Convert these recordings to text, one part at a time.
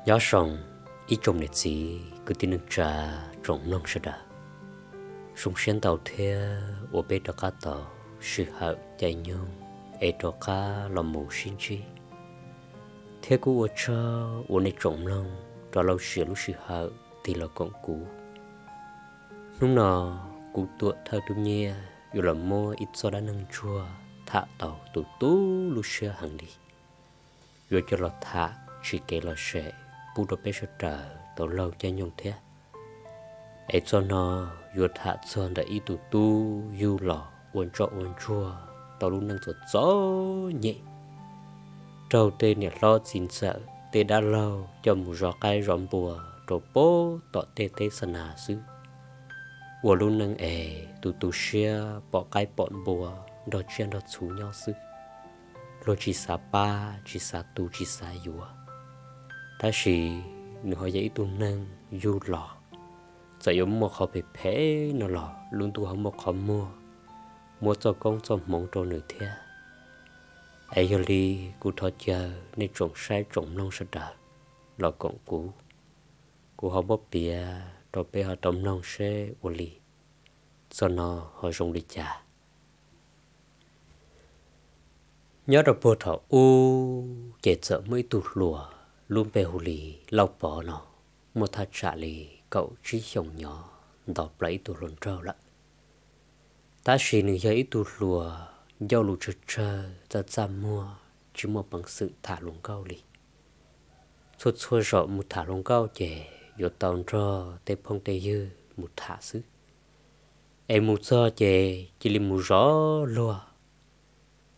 Nyob zoo ib tsoom niam txiv kwv tij neej tsa, tsoom mloog sawv daws. Zoo siab ntau thiab uas peb rov qab tau sij hawm caij nyoog es rov qab los mus sib ntsib, thiab kuj ua tsaug uas nej tsoom mloog rov los siv lub sij hawm tig los koom kuv. Hnub no kuv Tuam Thawj Tub Nyiaj yuav los muab ib txoj dab neeg ntsuag tham tau tu tu lub siab heev li. Yuav coj los tham tsis kev los sem pub rau peb sawv daws tau laug caij nyoog thiab. Es txoj no yuav tham txog ntawm ib tug tub yug los ua ntsoj ua ntsuag tau lub neej txom txom nyem, raug tej niam hlob txiv ntxawm tej dab laug coj mus zov qaib zov npua rau pem tom tej teb xa nas xwb. Ua lub neej es tu tu siab pom qaib pom npua nrog tsiaj nrog txhu nyob xwb, luag tsis xav pab tsis xav tu tsis xav yuav. Tab sis nws ho yog ib tug neeg yug los, txawm yuav muaj qhov phem phem no los lub ntuj ho muaj qhov muag, muab txoj koob txoj hmoov rau nws thiab. Es yog li kuv thov caw nej tsoom saib tsoom mloog sawv daws los koom kuv, kuv ho muab piav rau peb ho tau mloog seb ua li txoj no ho zoo li cas. Nyob rau puag thaum ub ces txawm muaj ib tug hluas lub npe hu li Lauj Pov no, muaj thaj tsam li kaum tsib xyoos nyob, nto plaws ib tug hluas nraug lawm. Tab sis nws yog ib tug hluas ncauj lus tsawg tsawg txaj txaj muag, tsis muaj peev xwm tham hluas nkauj li. Txhua txhua zaum mus tham hluas nkauj ces yuav tau nrog tej phooj tej ywg mus tham xwb. Es mus txog ces cia li mus zov luag,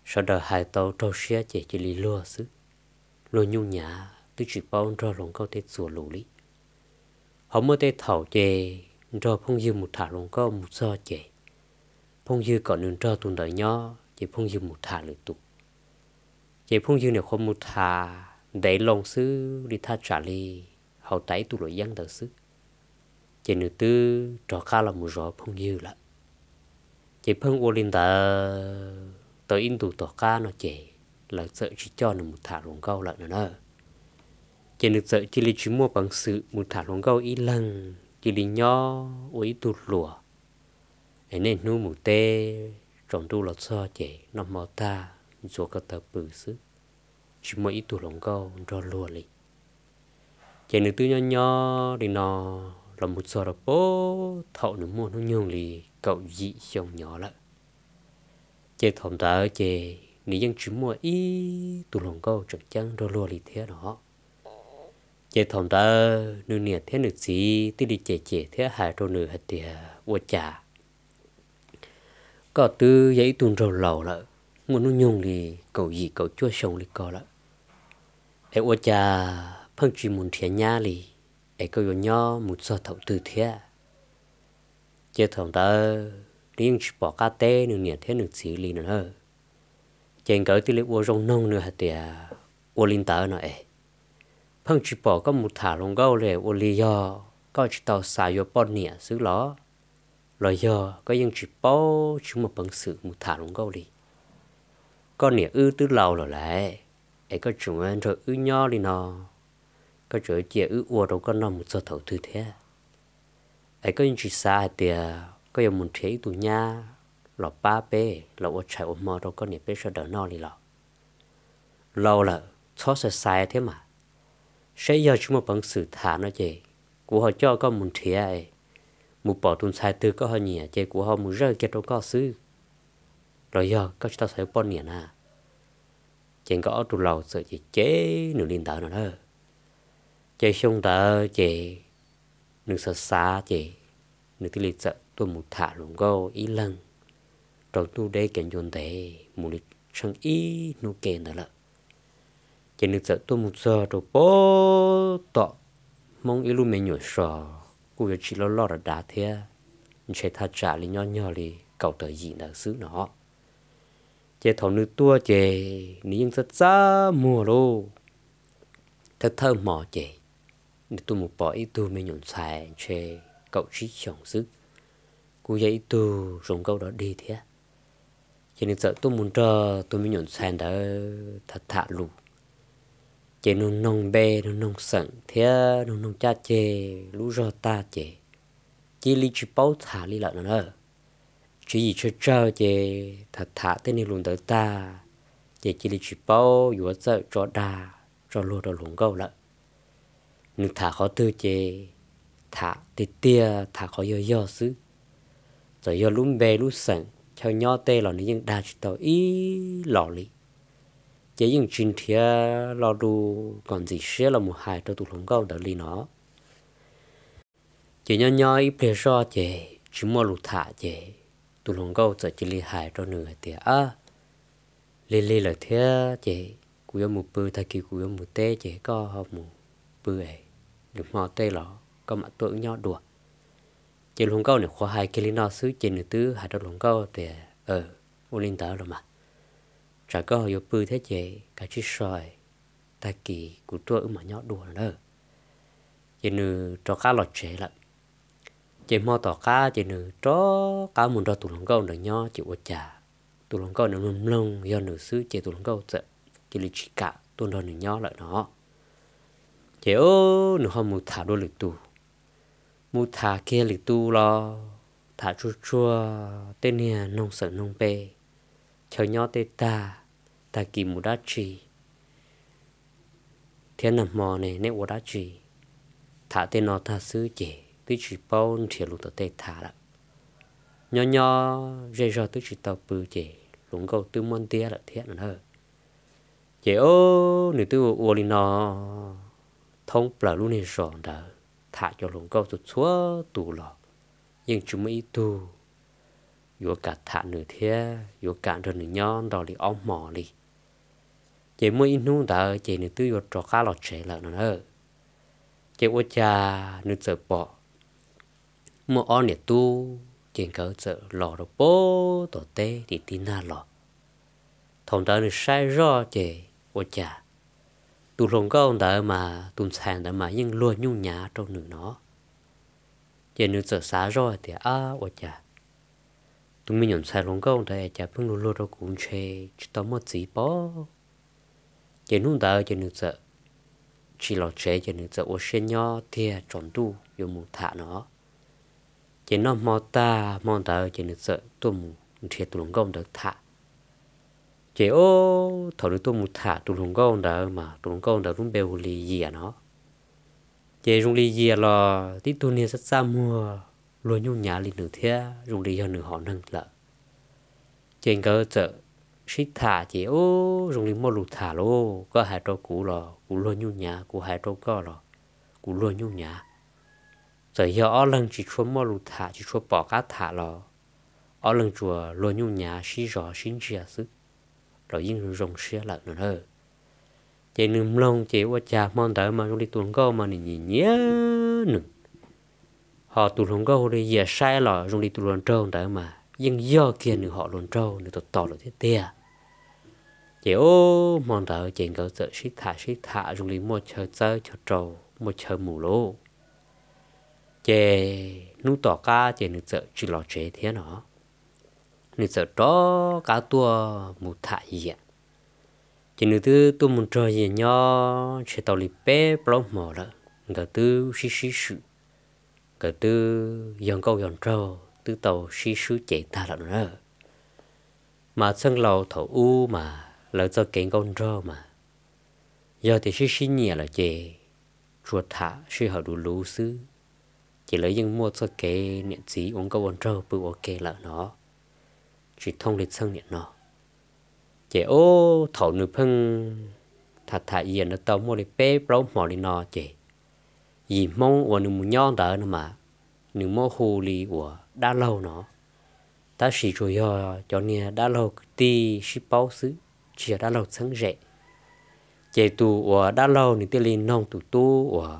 sawv daws hais tau raug siab ces cia li luag xwb. Luag nyuj nyav twb tsis paub nrog hluas nkauj tej txuas lus li. Ho muaj tej thaum ces nrog phooj ywg mus tham hluas nkauj mus txog ces phooj ywg kom nws nrog tus ntawd nyob ces phooj ywg mus tham lwm tus. Ces phooj ywg nim qhuav mus tham ntev loo xwb li thaj tsam li haus tas ib tug luam yeeb ntawd xwb, ces nws twb rov qab los mus zov phooj ywg lawm. Ces pheej ua li ntawd tau ib ntus tom qab no ces lawv txawm tsis coj nws mus tham hluas nkauj lawm no na. Ces nws txawm cia li tsis muaj peev xwm mus tham hluas nkauj ib leeg, cia li nyob ua ib tug hluas. Es niaj hnub mus teb, tsaus ntuj los txog ces noj hmo tag ntxuav ko taw pw xwb, tsis muaj ib tug hluas nkauj nrog luag li. Ces nws twb nyob nyob li no los mus txog rau puag thaum nws muaj hnub nyoog li kaum yim xyoo nyob lawm. Ces thaum ntawd ces nws yeej tsis muaj ib tug hluas nkauj tseem ceeb nrog luag li thiab no. Ces thaum ntawd nws niam thiab nws txiv thiaj li cem cem thiab hais rau nws hais tias, ua cas koj twb yog ib tug nraug laus lawm, muaj hnub nyoog li kaum yim kaum cuaj xyoo li ko lawm, es ua cas pheej tsis mus nrhiav nyab li, es koj yuav nyob mus txog thaum twg thiab? Ces thaum ntawd nws yeej tsis pom qab teb nws niam thiab nws txiv li no na. Ces nkawd thiaj li ua zoo noog nws hais tias, ua li ntawd no es, pheej tsis pom koj mus tham hluas nkauj li, ua li yog koj tsis tau xav yuav poj niam xwb los? Los yog koj yeej tsis paub tsis muaj peev xwm mus tham hluas nkauj li? Koj niam wb twb laus lawm lauj, es koj tseem nrog wb nyob li no, koj tseem cia wb ua rau koj noj mus txog thaum twg thiab? Es koj yeej tsis xav hais tias koj yuav mus nrhiav ib tug nyab los pab peb los ua tshais ua hmo rau koj niam peb sawv daws noj li los? Laus lawm txhob xav xav thiab mas, saib yog tsis muaj peev xwm tham no ces kuv ho coj koj mus nrhiav, mus pom tus ntxhais twg koj ho nyiam ces kuv ho mus zawj kiag rau koj xwb. Los yog koj tsis tau xav yuav poj niam na? Ces nkawd ob tug laus txawm cem cem nws li ntawd no na. Ces xyoo ntawd ces nws xav xav ces nws thiaj li txawm tuaj mus tham hluas nkauj ib leeg rau ntuj deb kev ncua ntev mus li tsheej ib hnub ke ntawd lawm. Ces nws txawm tuaj mus txog rau puag tom Hmoob ib lub me nyuam so, kuj yuav tsis loj loj dav dav thiab, ntshe thaj tsam li nyob nyog li kaum tawm yim ntawd xwb no. Ces thaum nws tuaj ces nws yeej txaj txaj muag lauj. Thawj thawj hmo ces nws tuaj mus pom ib tug me nyuam ntxhais ntshe kaum tsib xyoos xwb, kuj yog ib tug zoo nkauj dog dig thiab. Ces nws txawm tuaj mus nrog tus me nyuam ntxhais ntawd tham tham lus. Ces nug noog npe, nug noog xeem thiab nug noog caj ceg lub zog tag ces cia li tsis paub tham li lawm no na. Tswv yim tsawg tsawg ces tham tham tej niag lus ntawd tag ces cia li tsis paub yuav txawj tso dag tso luag rau hluas nkauj lawm. Nws tham qhov twg ces tham tiag tiag, tham qhov yog yog xwb. Txawm yog lub npe lub xeem chaw nyob tej los nws yeej dag tsis tau ib los li. Ces yeej tsis nrhiav lo lus kom ntxim siab los mus hais rau tus hluas nkauj ntawd li no. Ces nyob nyob ib pliag zoj ces tsis muaj lus tham ces tus hluas nkauj txawm cia li hais rau nws hais tias, Ab, lig lig lawm thiab ces kuv yuav mus pw, tag kis kuv yuav mus teb ces koj ho mus pw es nws hmo tej los koj mam tuaj wb nyob dua. Ces hluas nkauj nim qhuav hais kiag li no xwb ces nws twb hais rau hluas nkauj tias, Ua li ntawd los mas, tsam koj ho yuav pw thiab ces kav tsij so, tag kis kuv tuaj wb mam nyob dua no na. Ces nws rov qab los tsev lawm. Ces hmo tom qab ces nws rov qab mus nrog tus hluas nkauj ntawd nyob ces ua cas tus hluas nkauj ntawd mloog mloog yog nws xwb ces tus hluas nkauj txawm cia li tsis kam tuaj nrog nws nyob lawm no. Ces nws ho mus tham dua lwm tus, mus tham kiag lwm tus los tham tsuag tsuag tej niag noog xeem noog npe, chaw nyob tej tag, tag kis mus dab tsi thiab nag hmo ne neb ua dab tsi, tham tej no tag xwb ces twb tsis paub nrhiav lus tom tej tham lawm. Nyob nyob zej zog twb tsis tau pw ces hluas nkauj twb muab ntiab lawm thiab no na. Ces nws twb ua ua li no thoob plaws lub niag zos ntawd, tham cov hluas nkauj txhua txhua tus los yeej tsis muaj ib tug yuav kam tham nws thiab yuav kam nrog nws nyob ntau li ob hmos li. Ces muaj ib hnub ntawd ces nws twb yuav rov qab los tsev lawm no na. Ces ua cas nws txawm pom muaj ob niam tub ces nkawd txawm los rau pem tom teb tim tig nag los. Thaum ntawd nws saib zoj ces ua cas tus hluas nkauj ntawd mas tus ntxhais ntawd mas yeej luag nyuj nyav rau nws no. Ces nws txawm xav zoj hais tias, Ab, ua cas tus me nyuam ntxhais hluas nkauj ntawd es cas pheej luag luag rau kuv ntshe tsis tau muaj txiv pob. Ces hnub ntawd ces nws txawm tsis los tsev ces nws txawm ua siab nyob tiag tsaus ntuj yuav mus tham no. Ces noj hmo tag hmo ntawd ces nws txawm tuaj mus nrhiav tus hluas nkauj ntawd tham. Ces thaum nws tuaj mus tham tus hluas nkauj ntawd mas tus hluas nkauj ntawd lub npe hu li Yias no. Ces zoo li Yias los tib tug niag txaj txaj muag luag nyuj nyav li nws thiab zoo li yog nws hom neeg lawm. Ces nkawd txawm sib tham ces zoo li muaj lus tham lauj, koj hais rau kuv los kuv luag nyuj nyav, kuv hais rau koj los kuv luag nyuj nyav. Txawm yog ob leeg tsis tshua muaj lus tham tsis tshua pom qab tham los ob leeg tsuas luag nyuj nyav sib zov sib ntsia xwb los yeej zoo siab lawm no na. Ces nws mloog ces ua cas hmo ntawd mas zoo li tus hluas nkauj mas nws nyiam nyiam nws, ho tus hluas nkauj hu li Yias saib los zoo li tus hluas nraug ntawd mas yeej yog kiag nws hom hluas nraug nws tos tos lawm thiab tiag. Ces hmo ntawd ces nkawd txawm sib tham sib tham zoo li muaj chaw txawb chaw rau, muaj chaw mus lauj. Ces hnub tom qab ces nws txawm tsis los tsev thiab no, nws txawm rov qab tuaj mus tham Yias. Ces nws twb tuaj mus nrog Yias nyob ntshe tau li peb plaub hmo lawm, nkawd twb sib sib swm, nkawd twb yog nkauj yog nraug twb tau sib swb cev tag lawm no na. Mas txheej laus thaum ub mas lawv txoj kev nkauj nraug mas yog tias sib sib nyiam lawm ces tsuas tham sij hawm luv luv xwb, ces lawv yeej muaj txoj kev niam txiv ua nkauj ua nraug pw ua ke lawm no, tsis thooj li txheej niam no. Ces ub thaum nws pheej tham tham Yias ntawd tau muaj li peb plaub hmo li no ces yim Hmoob uas nws mus nyob ntawd no mas nws muab hu li uas dab laug no, tab sis tsuas yog cov niag dab laug kwv tij sib paub xwb, tsis yog dab laug txheeb ze. Ces tus uas dab laug nws thiaj li noog tus tub uas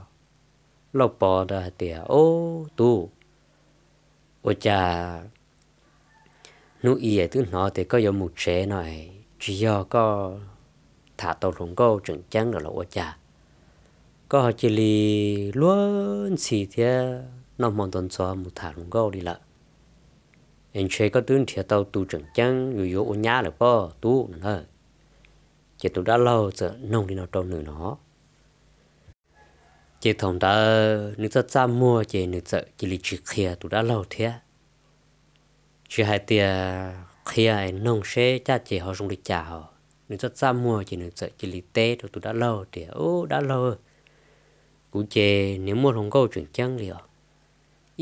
Lauj Pov ntawd hais tias, Ob tub, ua cas hnub i twb hnov tias koj yuav mus tsev no, tsis yog koj tham tau hluas nkauj tseem ceeb lawm los ua cas koj ho cia li luag ntxhi thiab noj hmo ntxov ntxov mus tham hluas nkauj li lawm? Es ntshe koj twb nrhiav tau tus tseem ceeb yuav yuav ua nyab lawm pob tub no na. Ces tus dab laug txawm noog li no rau nws no. Ces thaum ntawd nws txaj txaj muag ces nws txawm cia li tsis qhia tus dab laug thiab. Tsis hais tias qhia es noog seb caj ces ho zoo li cas hos, nws txaj txaj muag ces nws txawm cia li teb rau tus dab laug tias, Ub dab laug, kuv ces niag muaj hluas nkauj tseem ceeb li os.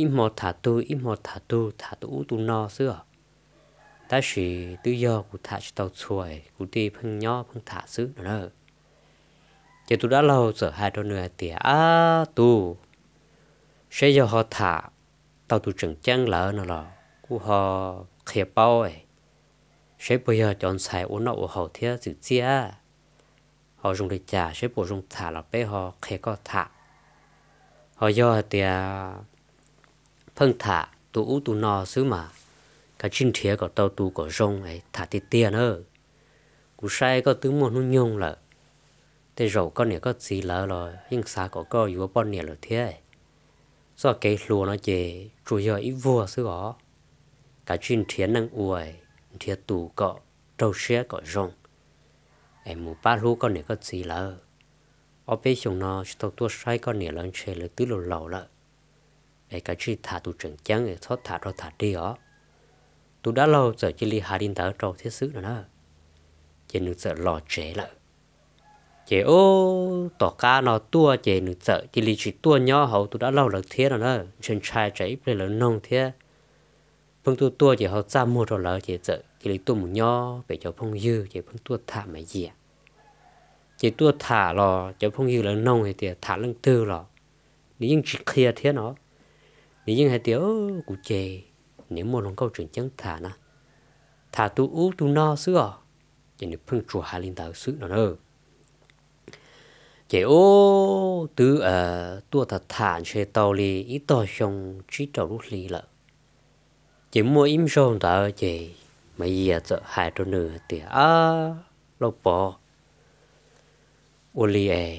Ib hmo tham tug ib hmo tham tug, tham tus ub tus no xwb os. Tab sis twb yog kuv tham tsis tau txhua, kuv thiaj pheej nyob pheej tham xwb no na. Ces tus dab laug txawm hais rau nws hais tias, Ab tub, seb yog ho tham tau tus tseem ceeb lawm no los kuj ho qhia paub, seb puas yog cov ntxhais ua noj ua haus thiab txwm txiaj ho zoo li cas, seb puas zoo tham los peb ho qhia koj tham. Ho yog hais tias pheej tham tus ub tus no xwb mas kav tsij nrhiav kom tau tus kom zoo es tham tiag tiag na. Kuv saib koj twb muaj hnub nyoog lawm, tej zaum koj niam koj txiv lawv los yeej xav kom koj yuav poj niam lawm thiab. Txoj kev hluas no ces tsuas yog ib vuag xwb os. Kav tsij nrhiav neej ua, nrhiav tus kom raug siab kom zoo es mus pab hlub koj niam koj txiv lawv. Ob peb xyoos no tsis tau tuaj saib koj niam lawv ntshe lawv twb laus laus lawm. Es kav tsij tham tus tseem ceeb, txhob tham rau tham dig os. Tus dab laug txawm cia li hais li ntawd rau thiab xwb no na. Ces nws txawm los tsev lawm. Ces ub tom qab no tuaj ces nws txawm cia li tsis tuaj nyob hauv tus dab laug lawv thiab no na. Ntshai ntshai tsam ib pliag lawv noog thiab, pheej tuaj tuaj ces ho txaj muag rau lawv ces txawm cia li tuaj mus nyob pem cov phooj ywg ces pheej tuaj tham Maiv Yias. Ces tuaj tham los cov phooj ywg lawv noog hais tias tham leej twg los nws yeej tsis qhia thiab no. Nws yeej hais tias, Kuv ces niag muaj hluas nkauj tseem ceeb tham na, tham tus ub tus no xwb os. Ces nws pheej tsuas hais li ntawd xwb no na. Ces ub twb tuaj tham tham ntshe tau li ib tog xyoo tsib rau lub hli lawm. Ces muaj ib zaug ntawd ces Maiv Yias txawm hais rau nws hais tias, Ab Lauj Pov, ua li es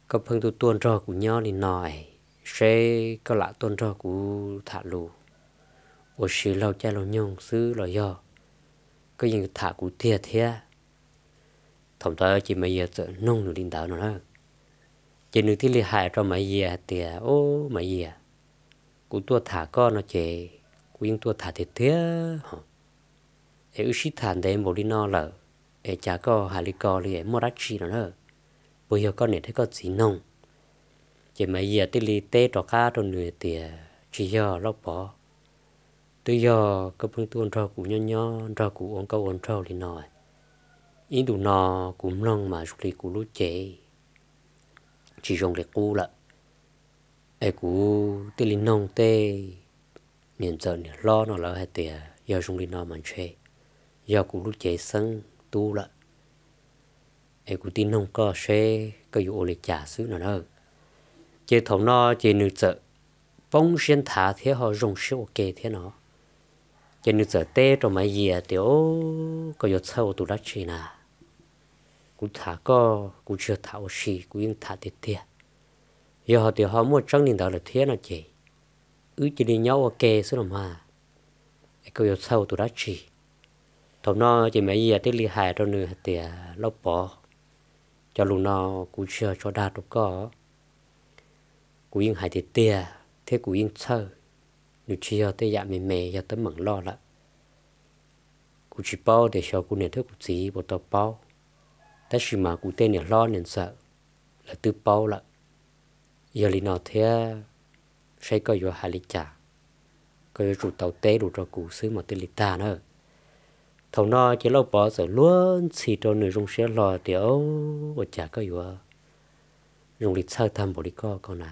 koj pheej tuaj tuaj nrog kuv nyob li no es seb koj lam tuaj nrog kuv tham lus ua si laug caij laug nyoog xwb los yog koj yeej tham kuv tiag thiab? Thaum ntawd ces Maiv Yias txawm noog nws li ntawd no na. Ces nws thiaj li hais rau Maiv Yias hais tias, Ub Maiv Yias, kuv tuaj tham koj no ces kuv yeej tuaj tham tiag tiag hos, es wb sib tham ntev npaum li no lawm es cas koj hais li ko li, muaj dab tsi no na? Puas yog koj niam thiab koj txiv noog? Ces Maiv Yias thiaj li teb rov qab rau nws tias, Tsis yog Lauj Pov, twb yog koj pheej tuaj nrog kuv nyob nyob nrog kuv ua nkauj ua nraug li no, ib ntus no kuv mloog mas zoo li kuv lub cev tsis zoo li qub lawm. Es kuv thiaj li noog tej niam ntxawm niam hlob no lawv hais tias yog zoo li no mas ntshe yog kuv lub cev xeeb tub lawm. Es kuv thiaj noog koj seb koj yuav ua li cas xwb no na. Ces thaum no ces nws txawm poob siab nthav thiab ho zoo siab ua ke thiab no. Ces nws txawm teb rau Maiv Yias tias, Koj yuav txhawj ua tus dab tsi na? Kuv tham koj kuv tsis yog tham ua si, kuv yeej tham tiag tiag. Yog hais tias ho muaj tseeb li ntawd lawm thiab no ces wb cia li nyob ua ke xwb los mas, es koj yuav txhawj ua tus dab tsi? Thaum no ces Maiv Yias thiaj li hais rau nws hais tias, Lauj Pov, cov lus no kuv tsis yog tso dag rau koj. Kuv yeej hais tiag tiag thiab kuv yeej txhawj, nws tsis yog tej yam me me, yog teeb meem loj lawm. Kuv tsis paub tias xyov kuv niam thiab kuv txiv puas tau paub, tab sis mas kuv tej niam hlob niam ntxawm lawv twb paub lawm. Yog li no thiab, saib koj yuav hais li cas, koj yuav tsum tau teb lus rau kuv xwb mas thiaj li tag na. Thaum no ces Lauj Pov txawm luag ntxhi rau nws zoo siab hlo tias, Ua cas koj yuav zoo li txhawj tag npaum li koj ko na?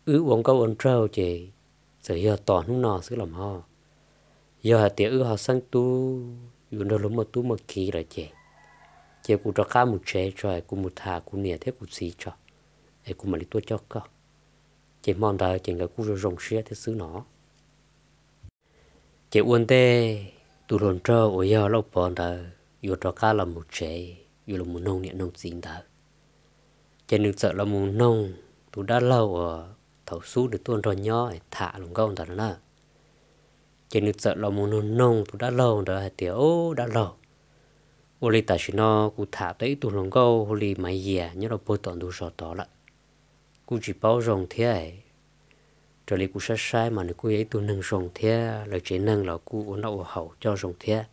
Wb ua nkauj ua nraug ces txawm yog tos hnub no xwb los mas, yog hais tias wb ho xeeb tub yuav nrog luag muaj tub muaj kiv lawm ces, ces kuv rov qab mus tsev tso, kuv mus tham kuv niam thiab kuv txiv tso, es kuv mam li tuaj coj koj. Ces hmo ntawd ces nkawd kuj zoo zoo siab thiab xwb no. Ces ua ntej tus hluas nraug uas yog Lauj Pov ntawd yuav rov qab los mus tsev, yuav los mus noog niam noog txiv ntawd, ces nws txawm los mus noog tus dab laug uas thaum xub nws tuaj nrog nyob tham hluas nkauj ntawd no na. Ces nws txawm los mus noog noog tus dab laug ntawd hais tias, Ub dab laug, ua li tam sim no kuv tham tau ib tug hluas nkauj hu li Maiv Yias nyob rau puag tom ntug zos tod lawm. kuj tsis paub zoo thiab. Raws li kuv saib saib mas nws kuj yog ib tug neeg zoo thiab, lawv tsev neeg los kuj ua noj ua haus coj zoo thiab.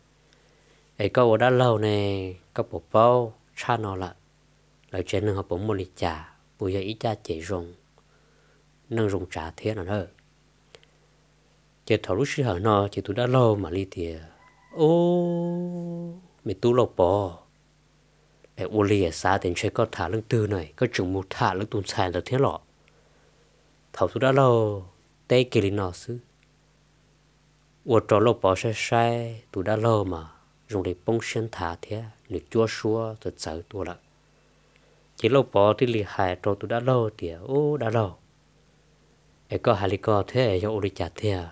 Es koj ua dab laug ne, koj puas paub tshaj no lawm, lawv tsev neeg ho puas muaj li cas, puas yog ib caj ces zoo, neej zoo tsav thiab no na. Ces thaum lub sij hawm no ces tus dab laug mam li tias, Ub, me tub Lauj Pov, es ua li xav tias ntshe koj tham leej twg no, koj tseem mus tham lawv tus ntxhais ntawd thiab los? Thaum tus dab laug teb kiag li no xwb, ua rau Lauj Pov saib saib tus dab laug mas zoo li poob siab nthav thiab nws cuab suab txawv txawv tuaj lawm. Ces Lauj Pov thiaj li hais rau tus dab laug tias, Ub dab laug, es koj hais li ko thiab yog ua li cas tiag?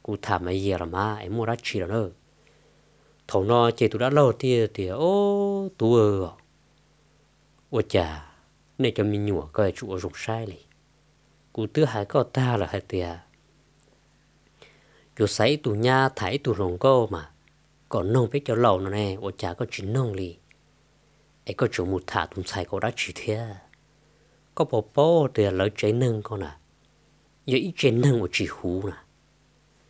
Kuv tham Maiv Yias los mas es muaj dab tsi los na? Thaum no ces tus dab laug thiaj tias, Ub tub, ua cas nej cov me nyuam koj tsis ua zoo saib li? Kuv twb hais koj tag lawm hais tias yuav xaiv ib tug nyab tham ib tug hluas nkauj mas kom noog peb cov laus no ne, ua cas koj tsis noog li, es koj tseem mus tham tus ntxhais ko dab tsi thiab? Koj puas paub tias lawv tsev neeg ko na yog ib tsev neeg uas tsis huv na.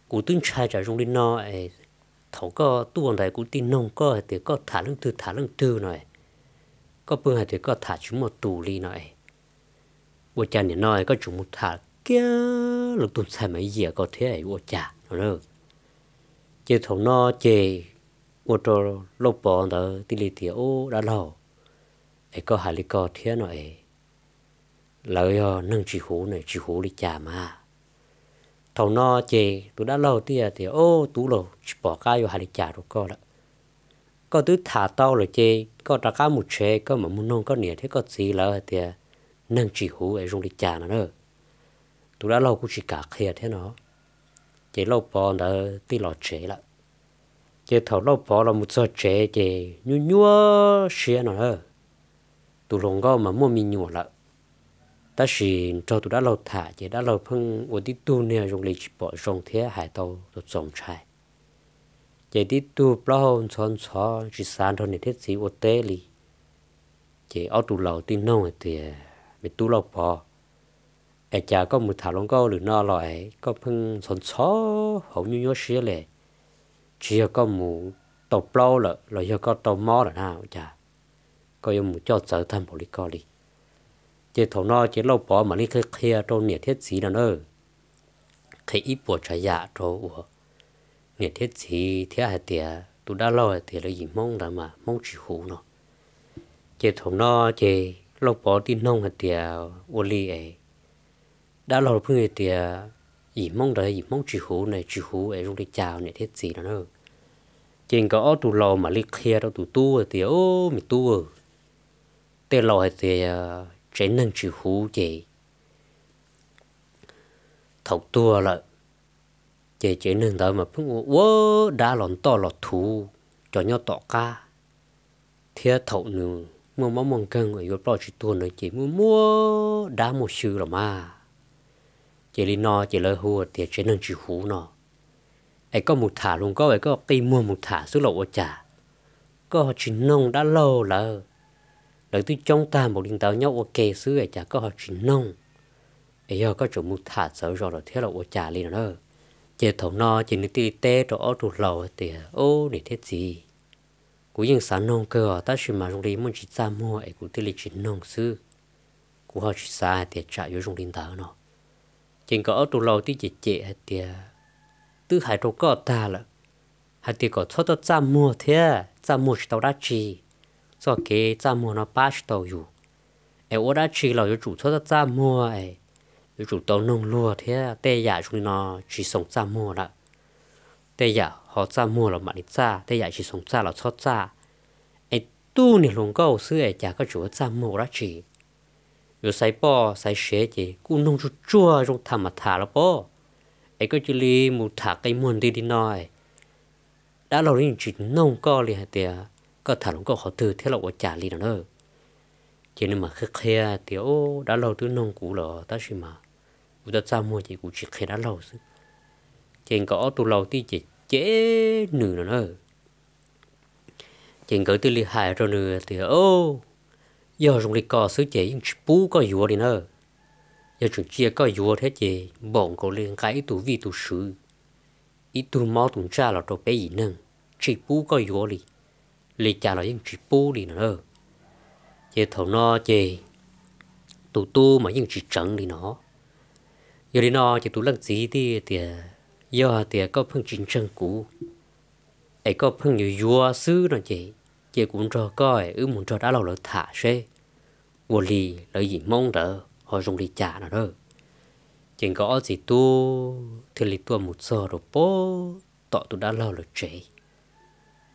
Kuv twb ntshai tsam zoo li no es thaum koj tuaj ntawd kuv thiaj noog koj hais tias koj tham leej twg tham leej twg no, koj pheej hais tias koj tham tsis muaj tus li no es, ua cas nim no koj tseem mus tham kiag lawv tus ntxhais Maiv Yias ko thiab yuav ua cas no? Ces thaum no ces ua rau Lauj Pov ntawd thiaj li tias, Ub dab laug, es koj hais li ko thiab no es lawv yog neeg tsis huv ne, tsis huv li cas mas? Thaum no ces tus dab laug thiaj tias, Ub tub lauj, tsis pom qab yuav hais li cas rau koj lawm. Koj twb tham tau lawm ces koj rov qab mus tsev koj mam mus noog koj niam thiab koj txiv lawv hais tias neeg tsis huv es zoo li cas no na. Tus dab laug kuj tsis kam qhia thiab no, ces Lauj Pov ntawd thiaj los tsev lawm. Ces thaum Lauj Pov los mus txog tsev ces nyuaj nyuaj siab no na. Tus hluas nkauj mas muaj me nyuam lawm, tab sis nrog tus dab laug tham ces dab laug pheej ua tib tug niag zoo li tsis pom zoo thiab hais tau txaus txaus ntshai. Ces tib tug plaub hau ntxhov ntxhov tsis xav nrog niam thiab txiv ua teb li. Ces ob tug laus thiaj noog hais tias, Me tub Lauj Pov, es cas koj mus tham hluas nkauj lwm no los es koj pheej ntxhov ntxhov hauv nyuaj nyuab siab li? Tsis yog koj mus tau plaub lawm los yog koj tau mob lawm na, ua cas koj yuav mus coj txawv tag npaum li ko li? Ces thaum no ces Lauj Pov mam li qhia qhia rau niam thiab txiv no na, qhia ib puas tsav yam rau uas niam thiab txiv thiab hais tias tus dab laug hais tias lawv yim Hmoob ntawd mas Hmoob tsis huv no. Ces thaum no ces Lauj Pov thiaj noog hais tias, Ua li es dab laug pheej hais tias yim Hmoob ntawd yim Hmoob tsis huv ne, tsis huv es zoo li cas niam thiab txiv no na? Ces nkawd ob tug laus mam li qhia rau tus tub hais tias, Ub me tub, tej laus hais tias tsev neeg tsis huv ces thaum tuag lawm ces tsev neeg ntawd mas pheej ua ua dab los ntoj los thuv cov nyob tom qab, thiab thaum nws muaj mob muaj nkeeg yuav ploj tsis tuag ntawd ces muaj muaj dab muaj xyw los mas. Ces li no ces lawv hu tias tsev neeg tsis huv no. Es koj mus tham hluas nkauj es koj qi muag mus tham xwb los ua cas? Koj ho tsis noog dab laug lawv, lawv twb coob tag npaum li ntawd nyob ua ke xwb es cas koj ho tsis noog? Es yog koj tseem mus tham txawv zos lawm thiab los ua cas li no na? Ces thaum no ces nws thiaj li teb rau ob tug laus hais tias, Ob niam thiab txiv, kuv yeej xav noog kawg os, tab sis mas zoo li muaj ntsis txaj muag es kuv thiaj li tsis noog xwb. Kuv ho tsis xav hais tias tsam yuav zoo li ntawd no. Ces nkawd ob tug laus thiaj cem cem hais tias, Twb hais rau koj tag lawm hais tias kom txhob txaj muag thiab, txaj muag tsis tau dab tsi, txoj kev txaj muag no pab tsis tau yus. Es ua dab tsi los yuav tsum txhob txaj muag, yuav tsum tau noog luag thiab, tej yam zoo li no tsis xoo txaj muag lawm. Tej yam ho txaj muag los mam li txaj, tej yam tsis xoo txaj los txhob txaj. Es tub niag hluas nkauj xwb es cas koj tseem yuav txaj muag ua dab tsi? Yuav xaiv poj xaiv sev ces kuj noog tsuag tsuag zoo tham mas tham los pob, es koj cia li mus tham qe muag nti li no. Dab laug yeej tsis noog koj li hais tias koj tham hluas nkauj qhov twg thiab los ua cas li no na. Ces nws mam qhia qhia tias, Dab laug twb noog kuv lawm tab sis mas kuv txaj txaj muag ces kuv tsis qhia dab laug xwb. Ces nkawd ob tug laus thiaj cem cem nws no na. Ces nkawd thiaj li hais rau nws tias, Yog zoo li ko xwb ces yeej tsis pub koj yuav li na. Yog tseem cia koj yuav thiab ces npaum nkaus li nqa ib tug vij tus swv, ib tug mob tus ntsaj los rau peb yim neeg, tsis pub koj yuav li, li cas los yeej tsis pub li no na. Ces thaum no ces tus tub mas yeej tsis tseev li no. Yog li no ces tus leej txiv thiaj tias, yog hais tias koj pheej tsis ntseeg kuv es koj pheej yuav yuav xwb no ces, ces kuv nrog koj wb mus nrog dab laug lawv tham seb ua li lawv yim Hmoob ntawd ho zoo li cas no na. Ces nkawd ob txiv tub thiaj li tuaj mus txog rau pem tom tus dab laug lawv tsev.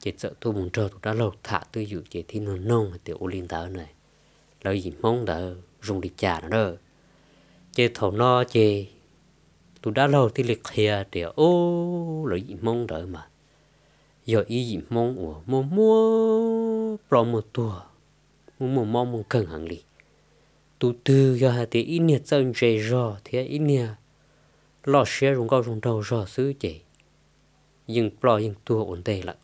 Ces txawm tuaj mus nrog tus dab laug tham twj ywm ces thiaj nug noog hais tias ua li ntawd na, lawv yim Hmoob ntawd zoo li cas no na. Ces thaum no ces tus dab laug thiaj li qhia tias, ob, lawv yim Hmoob ntawd mas yog ib yim Hmoob uas muaj muaj ploj muaj tuag, muaj muaj mob muaj nkeeg heev li. Tus twg yog hais tias ib niag txawj ntse zog thiab ib niag loj siab zoo nkauj zoo nraug zog xwb ces yeej ploj yeej tuag ua ntej lawm.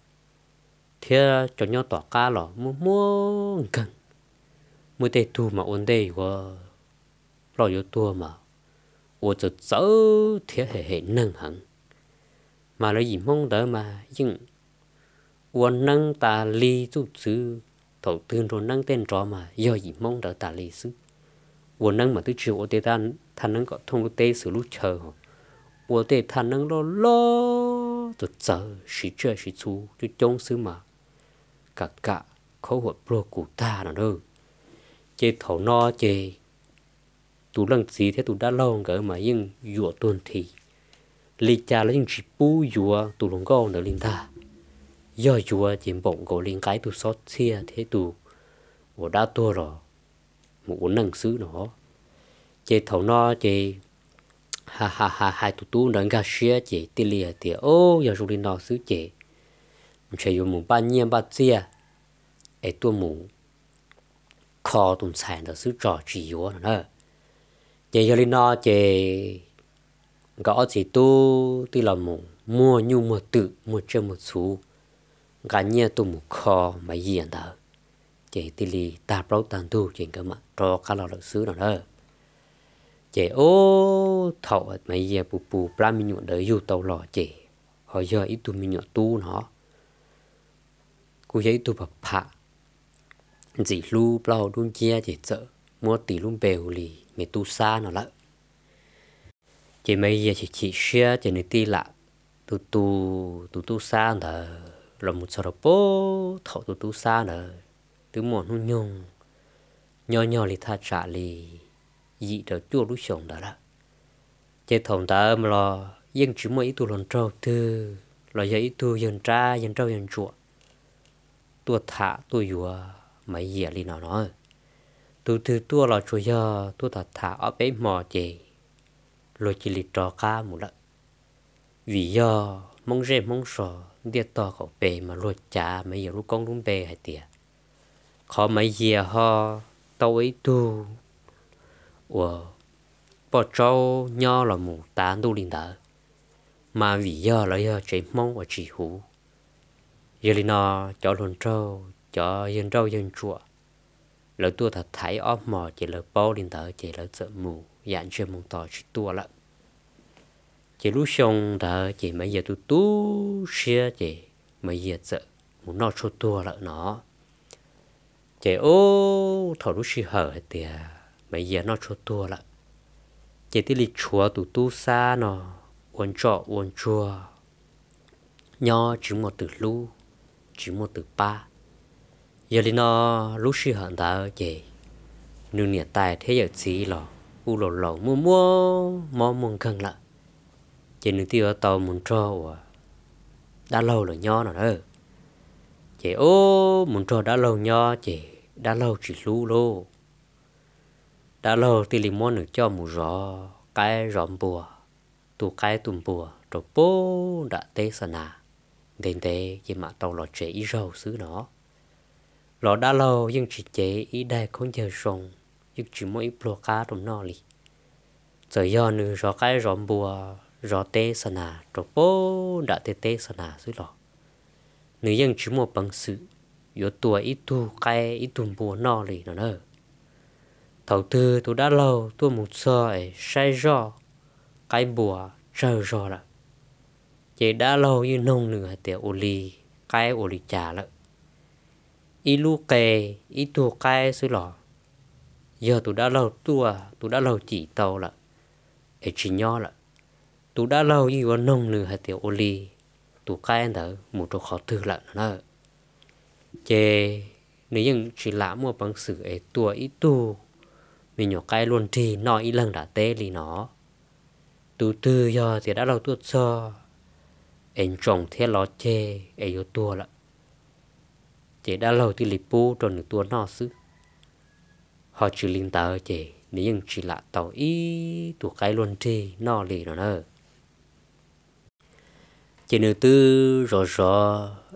Thiab cov nyob tom qab los muaj muaj nkeeg, muaj tej tug mas ua ntej yuav ploj yuav tuag mas ua txawv txawv thiab hem hem neeg heev. Mas lawv yim Hmoob ntawd mas yeej ua neeb tas li txuj txwv, thaum twg nrog neeb tej nrov mas yog yim Hmoob ntawd tas li xwb. Ua neeb mas twb tsis ua tej thaj neeb kom thooj lub teb xwm lub chaw, ua tej thaj neeb loj loj txawv txawv siv tsiaj siv txhu coob coob xwb mas kam kam khaub huam pluag kus tag no na. Ces thaum no ces tus leej txiv thiab tus dab laug nkawd mas yeej yuam tuag nthi, li cas los yeej tsis pub yuav tus hluas nkauj ntawd li ntag. Yog yuav ces npaum nkaus li nqa ib tug xob txhiaj thiab ib tug uas dab tuag los mus ua neej xwb no. Ces thaum no ces ha ha ha hais tus tub ntawd nkag siab ces thiaj li hais tias, ob, yog zoo li no xwb ces ntshe yuav mus npaj nyiaj npaj txiaj es tuaj mus kho tus ntxhais ntawd xwb tso tsis yuav no na. Ces yog li no ces nkawd ob txiv tub thiaj los mus muag nyuj muag twm muag tsiaj muag txhu, nqa nyiaj tuaj mus kho Maiv Yias ntawd. Ces thiaj li tag plaub tag ntug ces nkawd mam rov qab los lawm xwb no na. Ces ob, thaum Maiv Yias pus pus plab me nyuam ntawd yug tau los ces ho yog ib tug me nyuam tub no, kuj yog ib tug pham pham ntxim hlub plaub hau dub nciab ces txawm muab tis lub npe hu li Me Tub Xab no lawm. Ces Maiv Yias chim chim siab ces nws thiaj lam tus tus tus Tub Xab ntawd los mus txog rau pem thaum tus Tub Xab ntawd twb muaj hnub nyoog nyob nyog li thaj tsam li yim rau cuaj lub xyoos ntawd lawm. Ces thaum ntawd los yeej tsis muaj ib tug hluas nraug twg los yog ib tug yawg nrab yawg nraug yawg ntsuam tuaj tham tuaj yuav Maiv Yias li no no. Tus twg tuaj los tsuas yog tuaj tham tham ob peb hmo ces luag cia li rov qab mus lawm. Vim yog Hmoob zej Hmoob zos ntiaj tog qaum pes mas luag cav Maiv Yias lub koob lub npe hais tias qhov Maiv Yias ho tau ua ib tug uas poj tsaub nyob los mus tav ntuj li ntawd, mas vim yog lawv yog tsev Hmoob uas tsis huv. Yog li no cov hluas nraug, cov yawg nrauj yawg ntsuam, lawv tuaj tham tham ib ob hmo ces lawv paub li ntawd ces lawv txawm mus yam ntsiag moo to tsis tuaj lawm. Ces lub xyoo ntawd ces Maiv Yias tu tu siab ces Maiv Yias txawm mus noj tshuaj tuag lawm no. Ces ub thaum lub sij hawm hais tias Maiv Yias noj tshuaj tuag lawm, ces thiaj li tshuav tus tub Xab no ua ntsoj ua ntsuag nyob tsis muaj twg hlub, tsis muaj twg pab. Yog li no lub sij hawm ntawd ces nws niam tais thiab yawm txiv los kuj laus laus muaj muaj mob muaj nkeeg lawm, ces nws thiaj yuav tau mus nrog uas dab laug lawv nyob no na. Ces ub mus nrog dab laug nyob ces dab laug tsis hlub lauj. Dab laug thiaj li muab nws coj mus zov qaib zov npua, tu qaib tu npua rau pem nram teb xa nas, ntev ntev ces mam tau los tsev ib zaug xwb no. Los dab laug yeej tsis cev ib daig khaub ncaws zoo, yeej tsis muaj ib pluag qab rau noj li. Txawm yog nws zov qaib zov npua, zov teb xa nas rau pem nram tej teb xa nas xwb los nws yeej tsis muaj peev xwm yuav tua ib tug qaib ib tug npua noj li no na. Thaum twg tus dab laug tuaj mus txog es saib zoj qaib npua tsawg zog lawm, ces dab laug yeej noog nws hais tias ua li, qaib ua li cas lawm. Ib lub qe, ib tug qaib xwb los yog tus dab laug tuaj, tus dab laug cim tau lawm es tsis nyob lawm, tus dab laug yeej yuav noog nws hais tias ua li, tus qaib ntawd mus rau qhov twg lawm no na. Ces nws yeej tsis lam muaj peev xwm es tua ib tug me nyuam qaib luaj nrig noj ib leeg nram teb li no. Tus twg yog tias dab laug tuaj txog es ntsoos thiab lov ceg es yuav tuag lawm, ces dab laug thiaj li pub rau nws tua noj xwb. Ho tsis li ntawd ces nws yeej tsis lam tau ib tug qaib luaj nrig noj li no na. Ces nws twb zov zov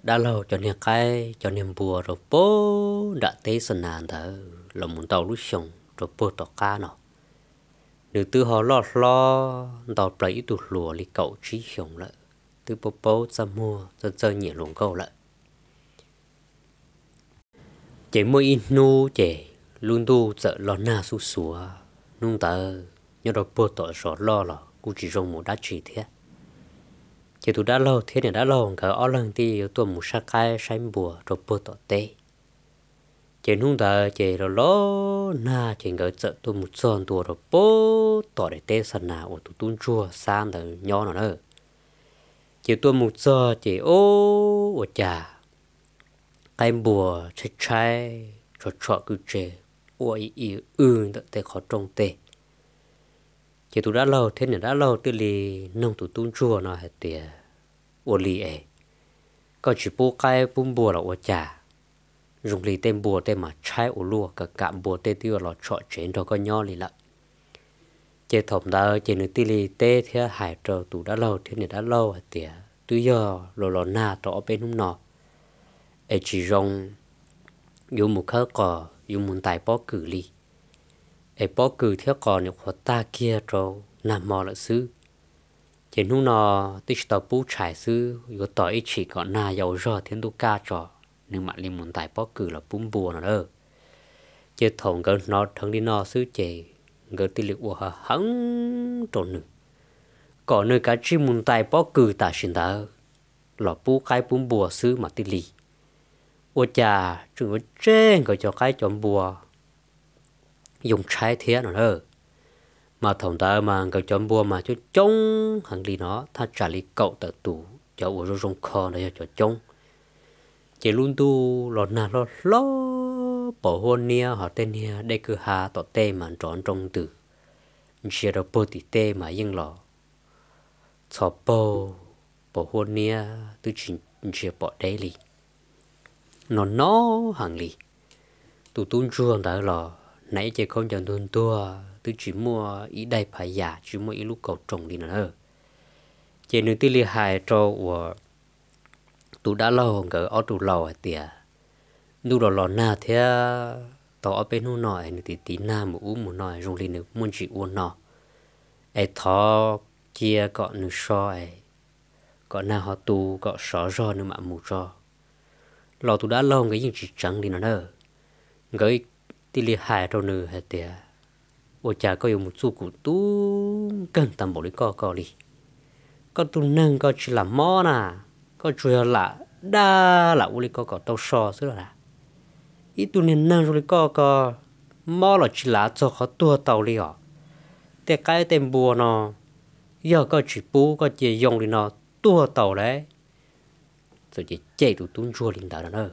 dab laug cov niag qaib cov niag npua rau puag nram teb xa nas ntawd los mus ntau lub xyoo rau puag tom qab no. Nws twb ho loj hlob ntau plaws ib tug hluas li kaum tsib xyoos lawm, twb paub paub txaj muag txawj txawj nyiam hluas nkauj lawm. Ces muaj ib hnub ces lub ntuj txawm los nag xuj xuav, hnub ntawd nyob rau puag tom zos loj los kuj tsis zoo mus dab tsi thiab. Ces tus dab laug thiab niam dab laug nkawd ob leeg thiaj yuav tuaj mus saib qaib saib npua rau puag tom teb. Ces hnub ntawd ces los los nag ces nkawd txawm tuaj mus txog ntua rau puag tom daim teb xa nas uas tus tub ntsuag xab ntawd nyob no na. Ces tuaj mus txog ces ub, ua cas qaib npua tshaib tshaib tshom tshom kwj tse ua ib ib wb ntawm tej qhov rooj tej. Ces tus dab laug thiab niam dab laug thiaj li noog tus tub ntsuag no hais tias, ua li es koj tsis pub qaib pub npua los ua cas? Zoo li tej npua tej mas tshaib ua luaj, kam kam npua tej twb yuav los tshom tsev nrog koj nyob li lawm. Ces thaum ntawd ces nws thiaj li teb thiab hais rau tus dab laug thiab niam dab laug hais tias twb yog los los nag rau ob peb hnub no, es tsis zoo yuav mus khawb qos yuav mus ntais pob kws li, es pob kws thiab qos nws qhuav tag kiag rau nag hmo lawm xwb. Ces hnub no twb tsis tau pub tshais xwb, yuav tos ib chim kom nag yau zog thiab ntuj kaj tso, nws mam li mus ntais pob kws los pub npua no na. Ces thaum nkawd hnov dheev li no xwb ces nkawd thiaj li ua heev heev rau nws, kom nws kav tsij mus ntais pob kws tam sim ntawd los pub qaib pub npua xwb mas thiaj li. Ua cas tseem yuav tseg nkawd cov qaib cov npua yoo tshaib thiab no na. Mas thaum ntawd mas nkawd cov npua mas coob coob heev li no, thaj tsam li kaum tawm tus, cov uas zoo zoo kho ntawd yog cov coob. Ces lub ntuj los nag hlob hlob, pos huab niab ho tej niag dej kwj ha tom tej mas nrov nroo ntws, ntsia rau puag tim tej mas yeej los txhov paug, pos huab niab twb tsis ntsia pom deb li, no no heev li. Tus tub ntsuag ntawd los hnav ib ce khaub ncaws ntuag ntuag, twb tsis muaj ib daim phav yam, tsis muaj ib lub kaus roos li no na. Ces nws thiaj li hais rau uas tus dab laug nkawd ob tug laus hais tias, ntuj los los nag thiab, tau ob peb hnub no es nws tiv tiv nag mus ub mus no zoo li nws muaj ntsis ua no, es thov cia kom nws so, kom nag ho tu kom sov zog nws mam mus tso. Los tus dab laug nkawd yeej tsis tseev li no na. Nkawd thiaj li hais rau nws hais tias, ua cas koj yuav mus txuj kum tub nkeeg tag npaum li koj ko li? Koj tus neeg koj tsis lam mob na, koj tsuas yog lam daj lam ua li koj kom tau so xwb los na. Ib tug niag neeg zoo li koj ko, mob los tsis lam txog qhov tuag tau li os. Tej qaib tej npua no, yog koj tsis pub koj cia yoo li no tuag tau lawm. Txawm cem cem tus tub ntsuag li ntawd no na.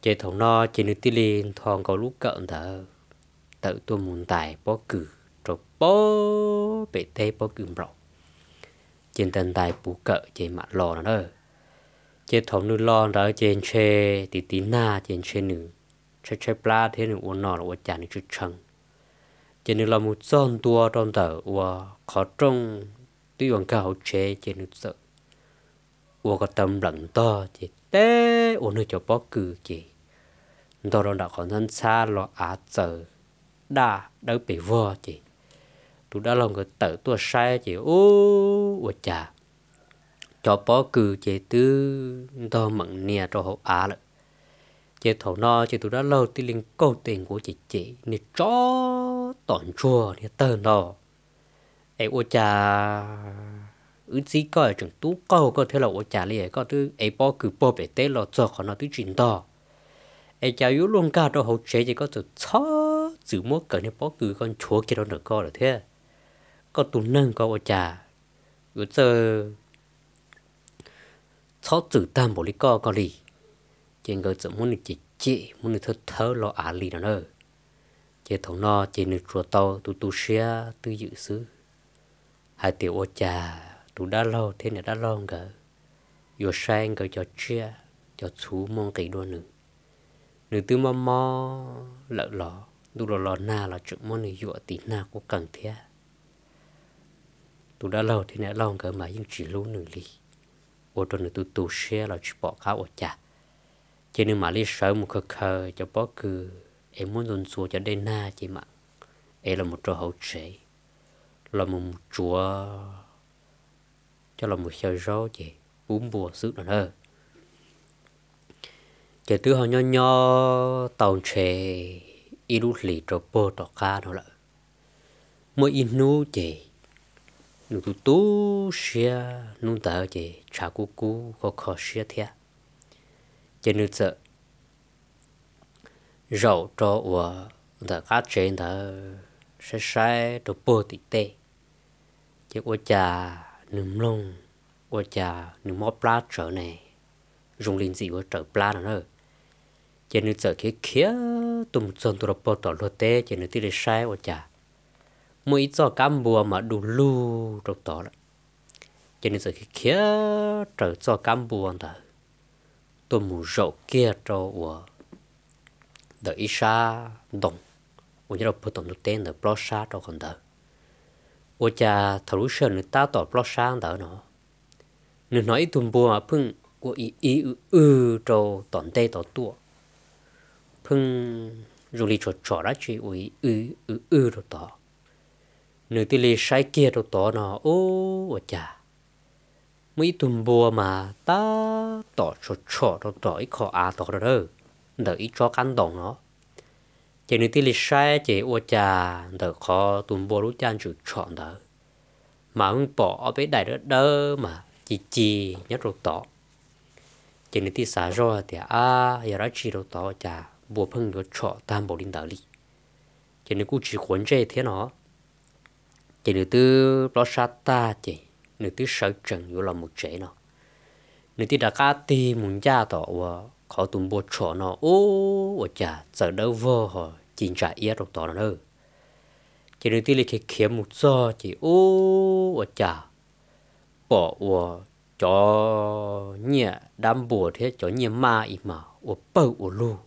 Ces thaum no ces nws thiaj li ntho nkaus lub kawm ntawd tawm tuaj mus ntais pob kws rau puag pem teb pob kws nplaum. Ces ntais ntais puv kawm ces mam los no na. Ces thaum nws los ntawd ces ntshe tiv tiv nag ces ntshe nws tshaib tshaib plab thiab nws ua no los ua cas nws tsis tshee. Ces nws los mus txog ntua rau ntawm uas qhov rooj twb yuav nkag hauv tsev ces nws txawm ua ko taw npleem ntog ces teb ua nws cov pob kws ces ntog rau nram qhov ntxhab ntxhab los av txaws daj dawb pes vog ces tus dab laug nkawd tawm tuaj saib ces ub, ua cas cov pob kws ces twb ntog meem nias rau hauv av lawm. Ces thaum no ces tus dab laug thiaj li nkaug tes nkaus ces cem niag tsov tom ntsuag niag tawg ntag. Es ua cas wb txib koj tseem tub qaug koj thiab los ua cas li, koj twb ev pob kws puag pem teb los txog qhov no twb tsis ntog, es cas yuav luag nkag rau hauv tsev ces koj txawm txhob txwm muab kawm niag pob kws koj nchuav kiag rau ntawm koj lawm thiab. Koj tus neeg koj ua cas yuav txawj txhob txwm tag npaum li koj koj li. Ces nkawd txawm muab nws cem cem muab nws thawb thawb los av li no na. Ces thaum no ces nws tsuas tau tu tu siab twj ywm xwb, hais tias ua cas tus dab laug thiab niam dab laug nkawd yuav saib nkawd cov tsiaj cov txhuv muaj nqis dua nws. Nws twb mob mob lawm los ntuj los los nag los tseem muab nws yuam tiv nag qub qees thiab. Tus dab laug thiab niam dab laug nkawd mas yeej tsis hlub nws li, ua rau nws tu tu siab los tsis pom qab ua cas. Ces nws mam li sawv mus khaws khaws cov pob kws es muab ntxuav ntxuav cov dej nag ces mam ev los mus rau hauv tsev, los mus mus tsuav coj los mus xyaw zaub ces pub npua xwb no na. Ces twb ho nyob nyob tau ntshe ib lub hlis rau puag tom qab no lawm. Muaj ib hnub ces nws tu tu siab, hnub ntawd ces tshav kub kub kho kho siab thiab. Ces nws txawm zaum rau uas ntawm qab tsev ntawd saib saib rau puag tim tej. Ces ua cas nws mloog, ua cas nws mob plab tsawv ne, zoo li ntxim yuav raws plab no na. Ces nws txawm khiav khiav tuaj mus txog ntua rau puag tom luag teb ces nws thiaj li saib ua cas muaj ib txoj kab npua mas du lug rau tod lawm. Ces nws txawm khiav khiav raws txoj kab npua ntawd tuaj mus zaum kiag rau uas ntawm ib sab ntoo uas nyob rau puag tom ntug teb ntawd plob sab rau qhov ntawd. Ua cas thaum lub sij hawm nws tab tom plob sab ntawd no, nws hnov ib tug npua mas pheej ua ib ib w w rau tom ntej tod tuaj, pheej zoo li tshom tshom dab tsi ua ib w w rau tod. Nws thiaj li saib kiag rau tod no, ub, ua cas muaj ib tug npua mas tab tom tshom tshom rau tom ib qho av tod ntawm ib tsob qab ntoo no. Ces nws thiaj li saib ces ua cas ntawm qhov tus npua lub caj ntswm tshom ntawd mas pheej pom ob peb daim dawb dawb mas ci ci nyob rau tod. Ces nws thiaj xav zoj tias, ab, yog dab tsi rau tod cas npua pheej yuav tshom tag npaum li ntawd li. Ces nws kuj tsis quav ntsej thiab no. Ces nws twb plob sab tag ces nws twb sawv tsees yuav los mus tsev no. Nws thiaj rov qab tig mus ncaj tom uas qhov tus npua tshom no, ub, ua cas txawm dawb vog ho ci ntsa iab rau tod no na. Ces nws thiaj li khiav khiav mus txog ces ub, ua cas pom uas cov nyiaj dab npua thiab cov nyiaj maj ib mas ua pawg ua lug.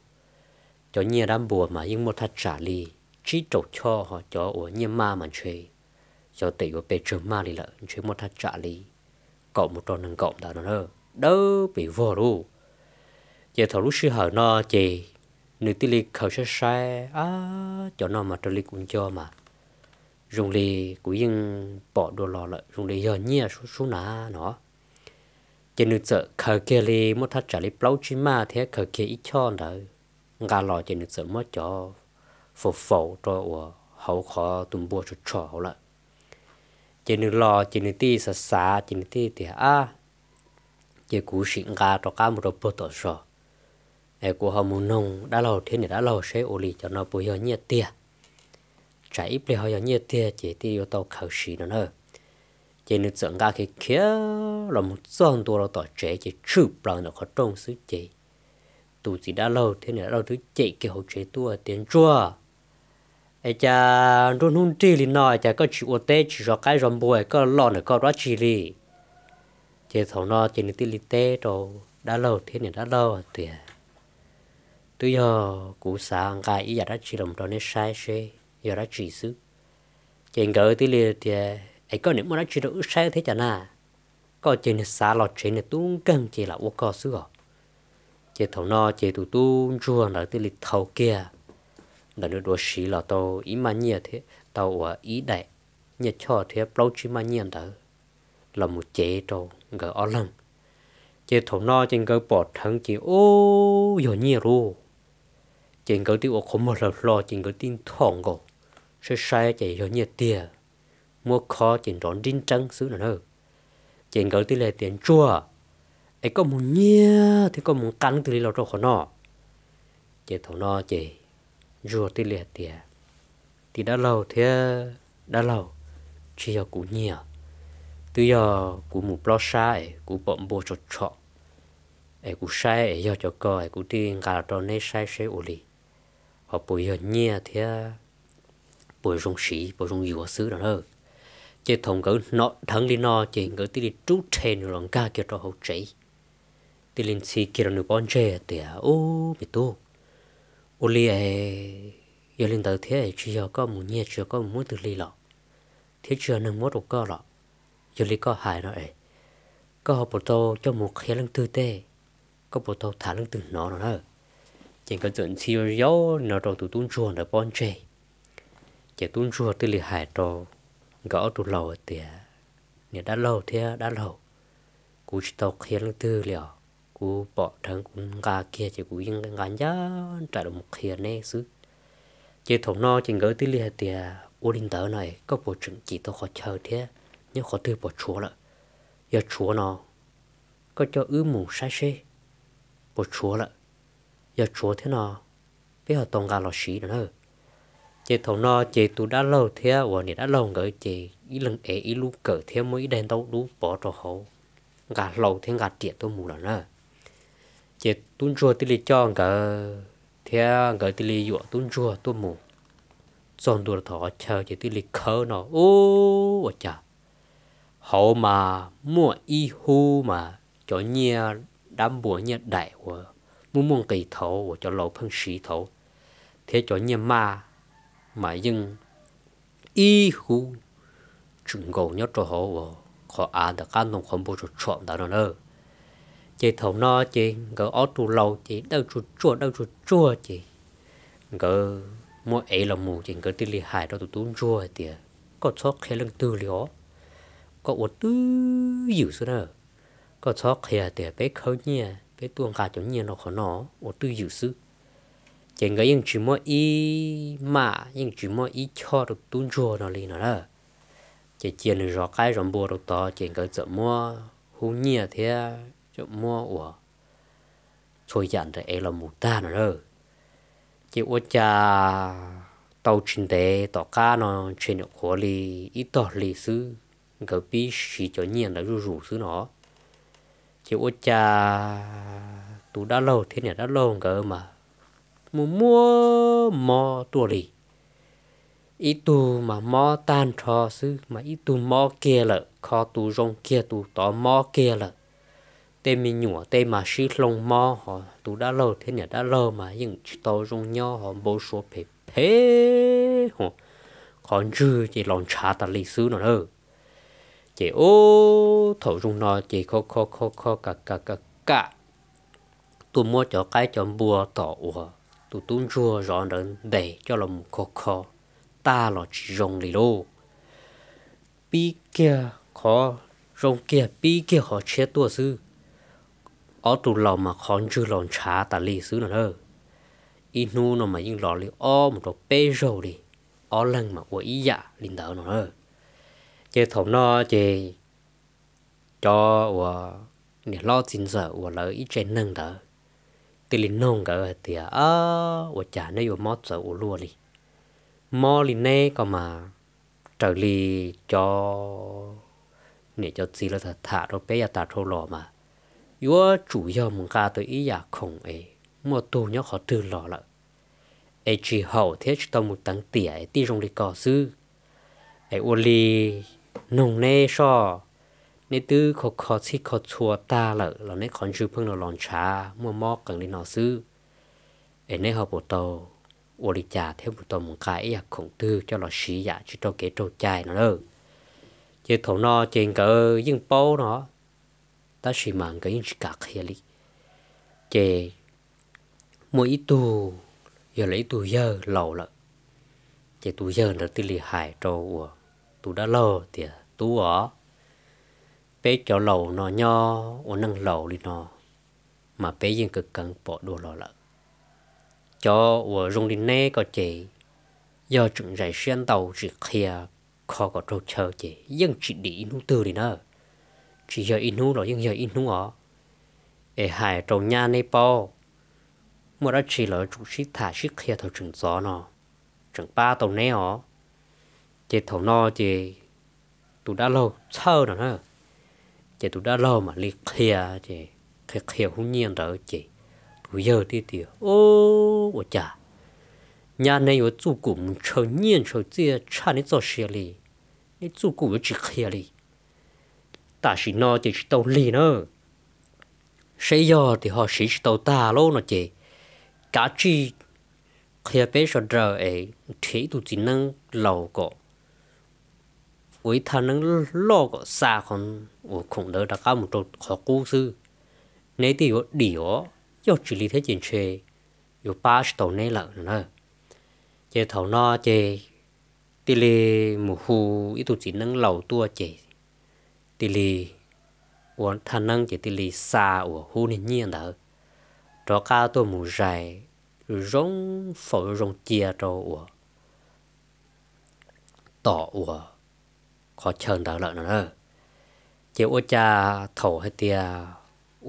Cov nyiaj dab npua mas yeej muaj thaj tsam li tsib rau choj, ho cov uas nyiaj maj mas ntshe xyov tes yuav pes tsawg maj li lawm, ntshe muaj thaj tsam li kaum mus rau nees nkaum ntawd no na, dawb pes vog lauj. Ces thaum lub sij hawm no ces nws thiaj li khaws saib saib, ab, cov no mas raws li kuv nco mas zoo li kuv yeej pom dua los lawm, zoo li yog nyiaj sub sub na no. Ces nws txawm khaws kiag li muaj thaj tsam li plaub tsib maj thiab khaws kiag ib choj ntawd nqa los ces nws txawm muab cov faus faus rau uas hauv qhov tus npua tshom tshom hauv lawm. Ces nws los ces nws thiaj xav xav ces nws thiaj tias, ab, ces kuv sim nqa rov qab mus rau puag tom zos es kuv ho mus noog dab laug thiab niam dab laug seb ua li cov no puas yog nyiaj tiag. Tsam ib pliag ho yog nyiaj tiag ces thiaj yuav tau khaws siv no na. Ces nws txawm nqa khiav khiav los mus txog ntua rau tom tsev ces tshwm plaws ntawm qhov rooj xwb ces tus txiv dab laug thiab niam dab laug twb cem kiag hauv tsev tuaj tias, ntsuag, es cas nruab hnub nrig li no cas koj tsis ua teb tsis zov qaib zov npua, koj los ntawm koj dab tsi li? Ces thaum no ces nws thiaj li teb rau dab laug thiab niam dab laug tias, twb yog kuv xav nqa ib yam dab tsi los rau neb saib seb yog dab tsi xwb. Ces nkawd thiaj li tias, es koj niam muaj dab tsi rau wb saib thiab cas na? Koj ces niag xav los tsev niag tub nkeeg ces lam ua koj xwb os. Ces thaum no ces tus tub ntsuag ntawd thiaj li thau kiag ntawm nws duav siv los tau ib maj nyiaj thiab tau uas ib daim nyiaj choj thiab plaub tsib maj nyiaj ntawd los mus cev rau nkawd ob leeg. Ces thaum no ces nkawd pom dheev ces, ub, yog nyiaj lauj. Ces nkawd thiaj ua qhov muag hlaws hlo ces nkawd thiaj nthom nkaus, saib saib ces yog nyiaj tiag, muab khob ces nrov nrib nreeb xwb no na. Ces nkawd thiaj li hais tias, Ntsuag, es koj mus nyiag thiab koj mus nqa leej twg li los rau qhov no? Ces thaum no ces ntsuag thiaj li hais tias, Tij dab laug thiab dab laug, tsis yog kuv nyiag, twb yog kuv mus plob sab es kuv pom npua tsom tshom, es kuv saib es yog cov ko es kuv thiaj nqa los rau neb saib seb ua li, ho puas yog nyiaj thiab puas zoo siv puas zoo yuav xwb no na. Ces thaum nkawd hnov dheev li no ces nkawd thiaj li rub rhe nws los nkag kiag rau hauv tsev, thiaj li ntxhi kiag rau nws pob ntseg tias, Ub, me tub, ua li es yog li ntawd thiab tsis yog koj mus nyiag tsis yog koj mus muab twg li los, thiab tsis yog neeg muab rau koj los, yog li koj hais no es koj ho puas tau coj mus qhia leej twg tej, koj puas tau tham leej twg hnov no na? Ces nkawd txawm ntxhi yau li no rau tus tub ntsuag ntawd pob ntseg. Ces tub ntsuag thiaj li hais rau nkawd ob tug laus hais tias, Niam dab laug thiab dab laug, kuv tsis tau qhia leej twg li os, kuv pom dheev kuv nqa kiag ces kuv yeej nqa ncaj nraim los qhia neb xwb. Ces thaum no ces nkawd thiaj li hais tias, Ua li ntawd no es koj puas tseem cim tau qhov chaw thiab nyob qhov twg puas tshuav lawm? Yog tshuav no koj coj wb mus saib seb puas tshuav lawm, yog tshuav thiab no peb ho tau nqa los siv no na. Ces thaum no ces tus dab laug thiab uas niam dab laug nkawd ces ib leeg ev ib lub kawm thiab muab ib daim ntaub dub pov rau hauv, nqa hlau thiab nqa riam tuaj mus lawm na. Ces tub ntsuag thiaj li coj nkawd thiab nkawd thiaj li yuam tub ntsuag tuaj mus txog ntua thaum qhov chaw ces thiaj li khawb no, ub, ua cas hauv mas muaj ib hub mas cov nyiaj dab npua nyiaj daim uas muaj muaj nqis thaud uas cov laus pheej siv thaud, thiab cov nyiaj maj mas yeej ib hub tseem nkaus nyob rau hauv uas qhov av ntawm qab ntoo qhov npua tsom tshom ntawd no na. Ces thaum no ces nkawd ob tug laus ces dawb tsuag tsuag dawb tsuag tsuag ces nkawd muab ev los mus ces nkawd thiaj li hais rau tus tub ntsuag hais tias, Koj txhob qhia leej twg li os, koj ua twj ywm xwb na. Koj txhob qhia tias peb khawb nyiaj peb tuaj nqa cov nyiaj no qhov no, ua twj ywm xwb. Ces nkawd yeej tsis muab ib maj yeej tsis muab ib choj rau tub ntsuag no li no na. Ces cia nws zov qaib zov npua rau tod ces nkawd txawm muab hub nyiaj thiab txawm muab uas txhua yam ntawd ev los mus tag no na. Ces ua cas tau tsis ntev tom qab no ntshe nyuam qhuav li ib tog hli xwb, nkawd pib siv cov nyiaj ntawd zuj zus xwb no. Ces ua cas tus dab laug thiab niam dab laug nkawd mas muaj muaj mob tuaj li. Ib tug mas mob tag nrho xwb mas ib tug mob kiag lawm, kho tus zoo kiag tus tod mob kiag lawm. Tej me nyuam tej mas sib hloov mob, ho tus dab laug thiab niam dab laug mas yeej tsis tau zoo nyob, ho npau suav phem phem, qhov ntswg ces los ntshav tas li xwb no na. Ces ub, thaum zoo no ces kho kho kho kho kam kam kam kam tuaj muab cov qaib cov npua tom uas tus tub ntsuag zov ntawd ntes coj los mus kho kho tag los tsis zoo li lauj. Pib kiag qhov zoo kiag pib kiag qhov tshiab tuaj xwb, ob tug laus mas qhov ntswg los ntshav tas li xwb no na. Ib hnub no mas yeej los li ob mus rau peb zaug li, ob leeg mas ua ib yam li ntawd no na. Ces thaum no ces cov uas niam hlob txiv ntxawm uas lawv ib tsev neeg ntawd thiaj li noog nkawd hais tias, Ua cas neb yuav mob txawv ua luaj li? Mob li neb ko mas raws li cov niam cov txiv lawv tham tham rau peb yav tas dhau los mas yuav tsum yog mus nqa tau ib yam khoom es muaj tug nyob qhov twg los lawm, es tsis haum thiab tsis tau mus teev tiam es tij zoo li ko xwb. Es ua li noog neb soj, neb twb kho kho txhij kho txhua tag lawm los neb qhov ntswg pheej los los ntshav muaj mob qees li no xwb, es neb ho puas tau ua li cas thiab puas tau mus nqa ib yam khoom twg coj los siv yam tsis raug kev raug cai no na? Ces thaum no ces nkawd yeej paub no, tab sis mas nkawd yeej tsis kam qhia li. Ces muaj ib tug, yog lawv ib tug yawg laus lawm, ces tus yawg ntawd thiaj li hais rau uas tus dab laug tias, Tub os, peb cov laus no nyob ua neej laus li no mas peb yeej kawv keev pom dua los lawm. Cov uas zoo li neb ko ces yog tseem zais siab ntau tsis qhia kho kom raug chaw ces yeej tsis dim ib hnub twg li na. Tsis yog ib hnub los yeej yog ib hnub os. Es hais rau nyab neb paub, muaj dab tsi los yuav tsum sib tham sib qhia thaum tseem ntxov no, tseem pab tau neb os. Ces thaum no ces tus dab laug txhawj no na, ces tus dab laug mam li qhia, ces qhia qhia hub nyiaj ntawd ces tus yawg thiaj tias, Ub, ua cas nyab neb yuav txuj kum mus ntshaw nyiaj ntshaw txiaj tshaj neb txoj sia li, neb txuj kum yuav tsis qhia li. Tam sim no ces tsis tau lig na, seb yog tias ho siv tsis tau tag lawm no ces kav tsij qhia peb sawv daws es nrhiav ib tug txiv neeb laus kom ua ib thaj neeb loj kom xa qhov uas khoom ntawd rov qab mus rau qhov qub xwb. Neb twb yuav dim os, yog tsis li thiab ces ntshe yuav pab tsis tau neb lawm no na. Ces thaum no ces thiaj li mus hu ib tug txiv neeb laus tuaj ces thiaj li ua thaj neeb ces thiaj li xa uas hub niag nyiaj ntawd rov qab tuaj mus zais zoo zoo, faus zoo zoo cia rau uas tom uas qhov chaw ntawd lawm no na. Ces ua cas thaum hais tias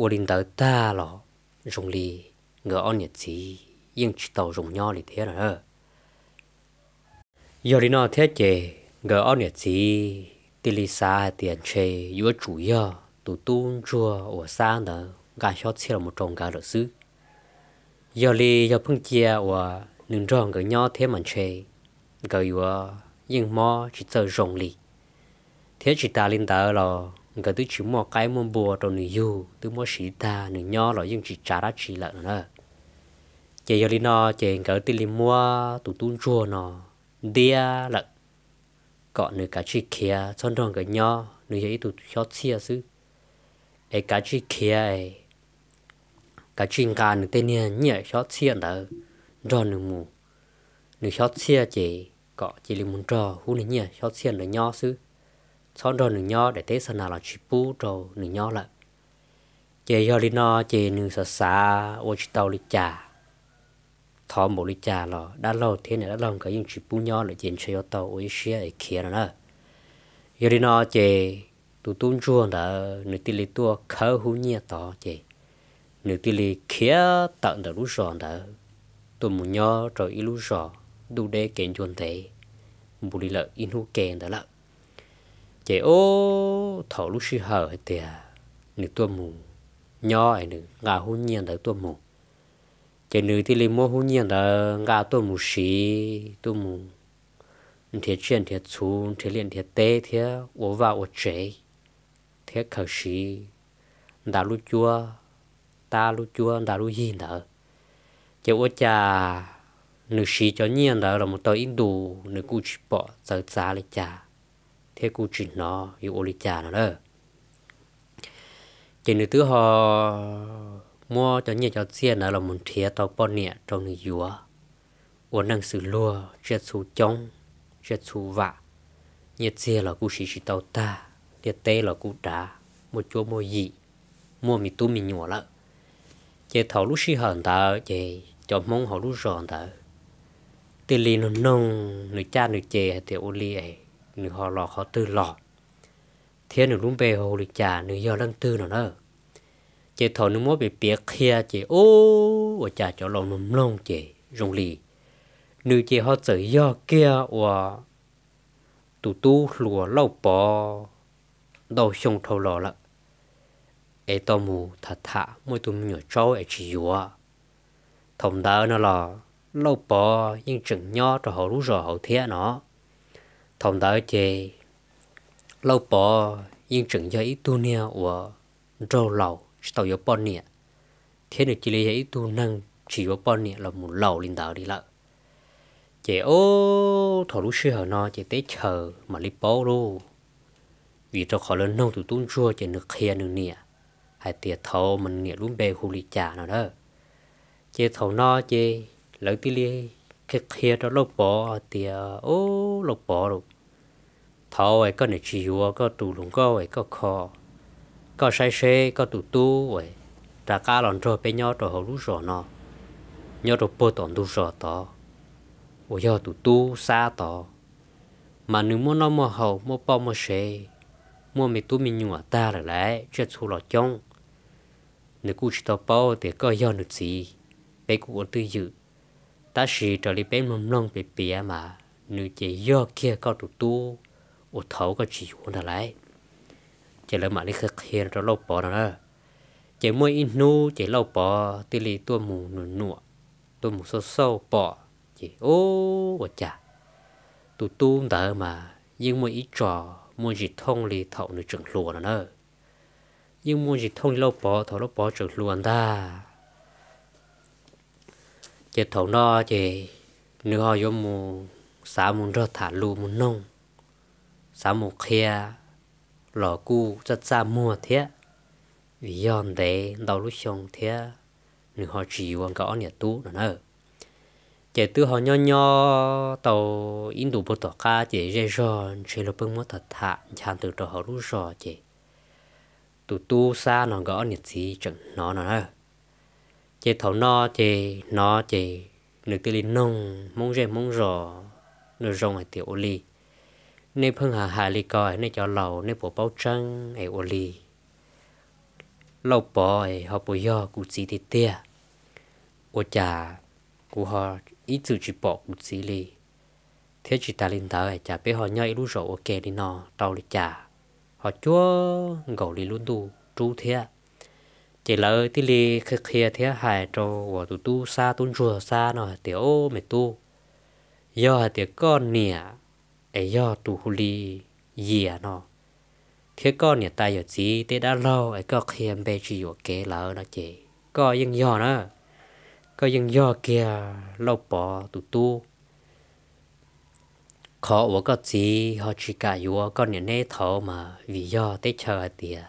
ua li ntawd tag los zoo li nkawd ob niam txiv yeej tsis tau zoo nyob li thiab no na. Yog li no thiab ces nkawd ob niam txiv thiaj li xav hais tias ntshe yuav tsum yog tus tub ntsuag uas Xab ntawd nqa xyob txhiaj los rau nkawd lawm xwb. Yog li yog pheej cia uas nws nrog nkawd nyob thiab mas ntshe nkawd yuav yeej mob tsis txawj zoo li, thiab tsis tas li ntawd los nkawd twb tsis muaj qaib muaj npua rau nws yug, twb muab siv tag nws nyob los yeej tsis tsav dab tsi lawm no na. Ces yog li no ces nkawd thiaj li muab tus tub ntsuag no ntiab lawm kom nws kav tsij khiav txhob nrog nkawd nyob, nws yog ib tug xyob txhiaj xwb. Es kav tsij khiav, kav tsij nqa nws tej niag nyiaj xyob txhiaj ntawd nrog nws mus. Nws xyob txhiaj ces kom cia li mus nrog hub niag nyiaj xyob txhiaj ntawd nyob xwb, txhob nrog nws nyob, daim teb xa nas los tsis pub rau nws nyob lawm. Ces yog li no ces nws xav xav ua tsis tau li cas, thov npaum li cas los dab laug thiab niam dab laug nkawd yeej tsis pub nyob lawm ces ntshe yuav tau ua ib siab es khiav no na. Yog li no ces tus tub ntsuag ntawd nws thiaj li tuaj khawb hub nyiaj tod ces nws thiaj li khiav tawm ntawm lub zos ntawd tuaj mus nyob rau ib lub zos ntuj deb kev ncua ntev, npaum li lawm ib hnub ke ntawd lawm. Ces ub, thaum lub sij hawm hais tias nws tuaj mus nyob es nws nqa hub nyiaj ntawd tuaj mus, ces nws thiaj li muab hub nyiaj ntawd nqa tuaj mus siv, tuaj mus nrhiav tsiaj nrhiav txhu, nrhiav liaj nrhiav teb thiab ua vaj ua tsev, thiab khaws siv nta lub cuab, tab lub cuab nta lub yig ntawd. Ces ua cas nws siv cov nyiaj ntawd los mus tau ib ntus nws kuj tsis pom txawv txav li cas, thiab kuj tsis hnov yuav ua li cas no na. Ces nws twb ho muab cov nyiaj cov txiaj ntawd los mus nrhiav tau poj niam rau nws yuav, ua neej xws luag, tsiaj txhu coob, tsiaj txhu vam, nyiaj txiag los kuj siv tsis tau tag, liaj teb los kuj dav, muaj cuab muaj yim, muaj me tub me nyuam lawm. Ces thaum lub sij hawm ntawd ces cov Hmoob hauv lub zos ntawd thiaj li nug noog nws caj nws ces hais tias ua li es nws ho los qhov twg los, thiab nws lub npe hu li cas, nws yog leej twg no na. Ces thaum nws muab piav piav qhia ces ub, ua cas cov laus mloog mloog ces zoo li nws ces ho txawm yog kiag uas tus tub hluas Lauj Pov ntau xyoo dhau los lawm, es tau mus tham tham muaj ib tug me nyuam tsaub es tsis yuav. Thaum ntawd no los Lauj Pov yeej tseem nyob rau hauv lub zos hauv thiab no. Thaum ntawd ces Lauj Pov yeej tseem yog ib tug niag uas nraug laus tsis tau yuav poj niam, thiab nws cia li yog ib tug neeg tsis yuav poj niam los mus laus li ntawd li lawm. Ces ub, thaum lub sij hawm no ces teb chaws mam li paub lauj, vim rau qhov lawv noog tus tub ntsuag ces nws qhia nws niam hais tias thaum mas nws niam lub npe hu li cas no na. Ces thaum no ces lawv thiaj li qhia qhia rau Lauj Pov hais tias, Ub, Lauj Pov lauj, thaum es koj niam tsis yuav koj tus hluas nkauj es koj kho, koj saib seb koj tus tub es rov qab los nrog peb nyob rau hauv lub zos no, nyob rau puag tom ntug zos tod, uas yog tus tub Xab tod, mas nws muaj noj muaj haus, muaj poj muaj sev, muaj me tub me nyuam tag lawm lawm, tsiaj txhu los coob. Nws kuj tsis tau paub tias koj yog nws txiv, peb kuj ua twj ywm, tab sis raws li peb mloog mloog piav piav mas nws ces yog kiag koj tus tub uas thaum koj tsis yuav ntag lawm. Ces lawv mam li qhia qhia rau Lauj Pov no na. Ces muaj ib hnub ces Lauj Pov thiaj li tuaj mus num nuam, tuaj mus xauj xauj pom, ces ua cas tus tub ntawd mas yeej muaj ib tsos muaj ntsis thooj li thaum nws tseem hluas no na. Yeej muaj ntsis thooj li Lauj Pov thaum Lauj Pov tseem hluas ntag. Ces thaum no ces nws ho yuav mus, xav mus nrog tham lus mus noog, xav mus qhia los kuj txaj txaj muag thiab, vim yog ntev ntau lub xyoo thiab nws ho tsis yuav nkawd ob niam tub no na. Ces twb ho nyob nyob tau ib ntus puag tom qab ces zej zog ntshe luag pheej muab tham tham ncha ntws rau hauv lub zos ces tus tub Xab no nkawd ob niam txiv tseem hnov no na. Ces thaum no ces hnov ces nws thiaj li noog Hmoob zej Hmoob zos no zoo hais tias ua li, nej pheej hais hais li ko nej cov laus nej puas paub tseeb es ua li Lauj Pov es ho puas yog kuv txiv tiag tiag? Ua cas kuv ho ib txwm tsis pom kuv txiv li, thiab tsis tas li ntawd cas peb ho nyob ib lub zos ua ke li no tau li cas, ho cuag nkaus li lub ntuj rub thiab. Ces lawv thiaj li qhia qhia thiab hais rau uas tus tub Xab, tub ntsuag Xab no hais tias, Au me tub, yog hais tias koj niam es yog tus hu li Yias no, thiab koj niam tais yawm txiv tej dab laug es koj qhia npe tsis yuam kev lawm no ces koj yeej yog na, koj yeej yog kiag Lauj Pov tus tub. Qhov uas koj txiv ho tsis kam yuav koj niam neb thaud mas vim yog teb chaws hais tias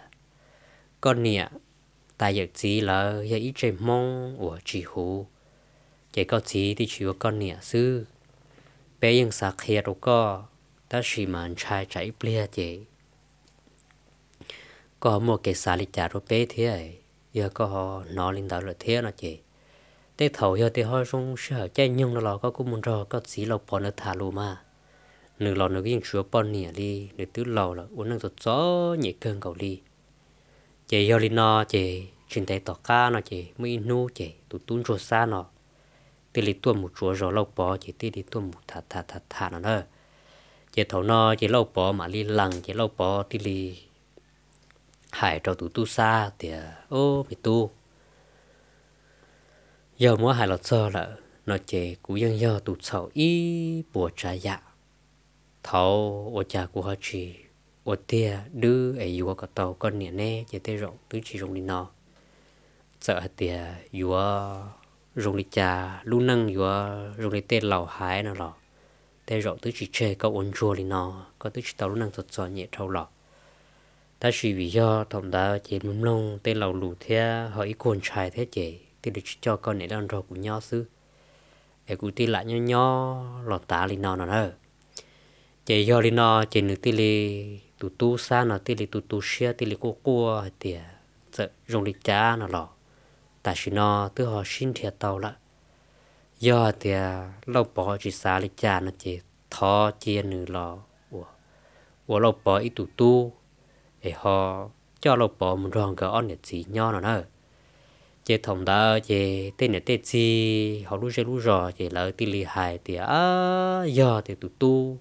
koj niam tais yawm txiv lawv yog ib tsev Hmoob uas tsis huv, ces koj txiv thiaj tsis yuav koj niam xwb. Peb yeej xav qhia rau koj, tab sis mas ntshai tsam ib pliag ces koj ho muaj kev xav li cas rau peb thiab. Yog koj ho hnov li ntawd lawm thiab no ces tej thaum yog tias ho zoo sij hawm caij nyoog no los koj kuj mus nrog koj txiv Lauj Pov ntawd tham lus mas. Nws los nws yeej tsis yuav poj niam li, nws twb laus lawm ua neej txom txom nyem kawg nkaus li. Ces yog li no ces tsis ntev tom qab no ces muaj ib hnub ces tus tub ntsuag Xab no thiaj li tuaj mus tsuav zos Lauj Pov ces thiaj li tuaj mus tham tham tham tham no na. Ces thaum no ces Lauj Pov mam li lees ces Lauj Pov thiaj li hais rau tus tub Xab tias, Au me tub, yog muab hais los txog lawm no ces kuv yeej yog tus txhaum ib puas tsav yam. Thaud ua cas kuv ho tsis ua tiag dwb es yuav kom tau koj niam neb ces tej zaum twb tsis zoo li no. Txawm hais tias yuav zoo li cas, lub neej yuav zoo li tej laus hais no los tej zaum twb tsis tseg koj ua ntsuag li no, koj twb tsis tau lub neej txom txom nyem dhau los. Tab sis vim yog thaum ntawd ces mloog mloog tej laus lus thiab ho ib kuag ntshai thiab ces thiaj li tsis coj koj niam los nrog kuv nyob xwb, es kuv thiaj lam nyob nyob los tav li no no na. Ces yog li no ces nws thiaj li, tus tub Xab no thiaj li tu tu siab thiaj li quaj quaj hais tias txawm zoo li cas no los tam sim no twb ho sib nrhiav tau lawm. Yog hais tias Lauj Pov tsis xav li cas no ces thov cia nws los ua Lauj Pov ib tug tub, es ho coj Lauj Pov mus nrog nkawd ob niam txiv nyob no na. Ces thaum ntawd ces tej niam tej txiv hauv lub zej lub zos ces lawv thiaj li hais tias, Yog tias tus tub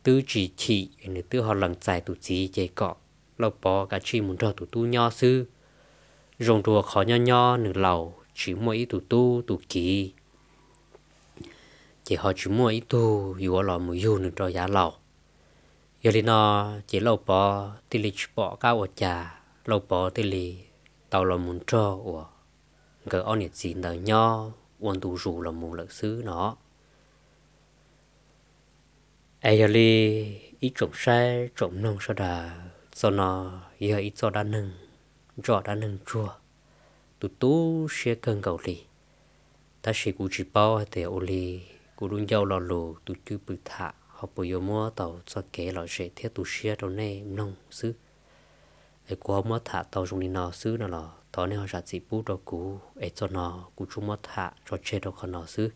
twb tsis chim, nws twb ho lees txais tus txiv ces kom Lauj Pov kav tsij mus nrog tus tub nyob xwb. Zoo dua qhov nyob nyob nws laus tsis muaj ib tug tub tus kiv, ces ho tsis muaj ib tug yuav los mus yug nws rau yav laus. Yog li no ces Lauj Pov thiaj li tsis pom qab ua cas, Lauj Pov thiaj li tau los mus nrog uas nkawd ob niam txiv ntawd nyob ua ntu zus los mus lawm xwb no. Es yog li ib tsoom saib tsoom mloog sawv daws, txoj no yog ib txoj dab neeg ntsoj dab neeg ntsuag, tu tu siab kawg nkaus li. Tab sis kuv tsis paub hais tias ua li kuv lub ncauj lo lus tus cwj pwm tham ho puas yuav muab tau txoj kev lom zem thiab tu siab rau nej mloog xwb. Es kuv ho muab tham tau zoo li no xwb no los thov nej ho zam txim pub rau kuv es txog no kuv tsuas muab tham tso tseg rau qhov no xwb.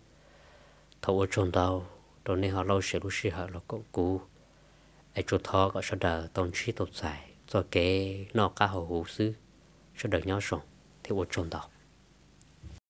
Thov ua tsaug ntau rau nej ho lauj siab lub sij hawm los koom kuv, es tsuas thov kom sawv daws tau ntsib tau txais txoj kev noj qab haus huv xwb. Sawv daws nyob zoo thiab ua tsaug ntau.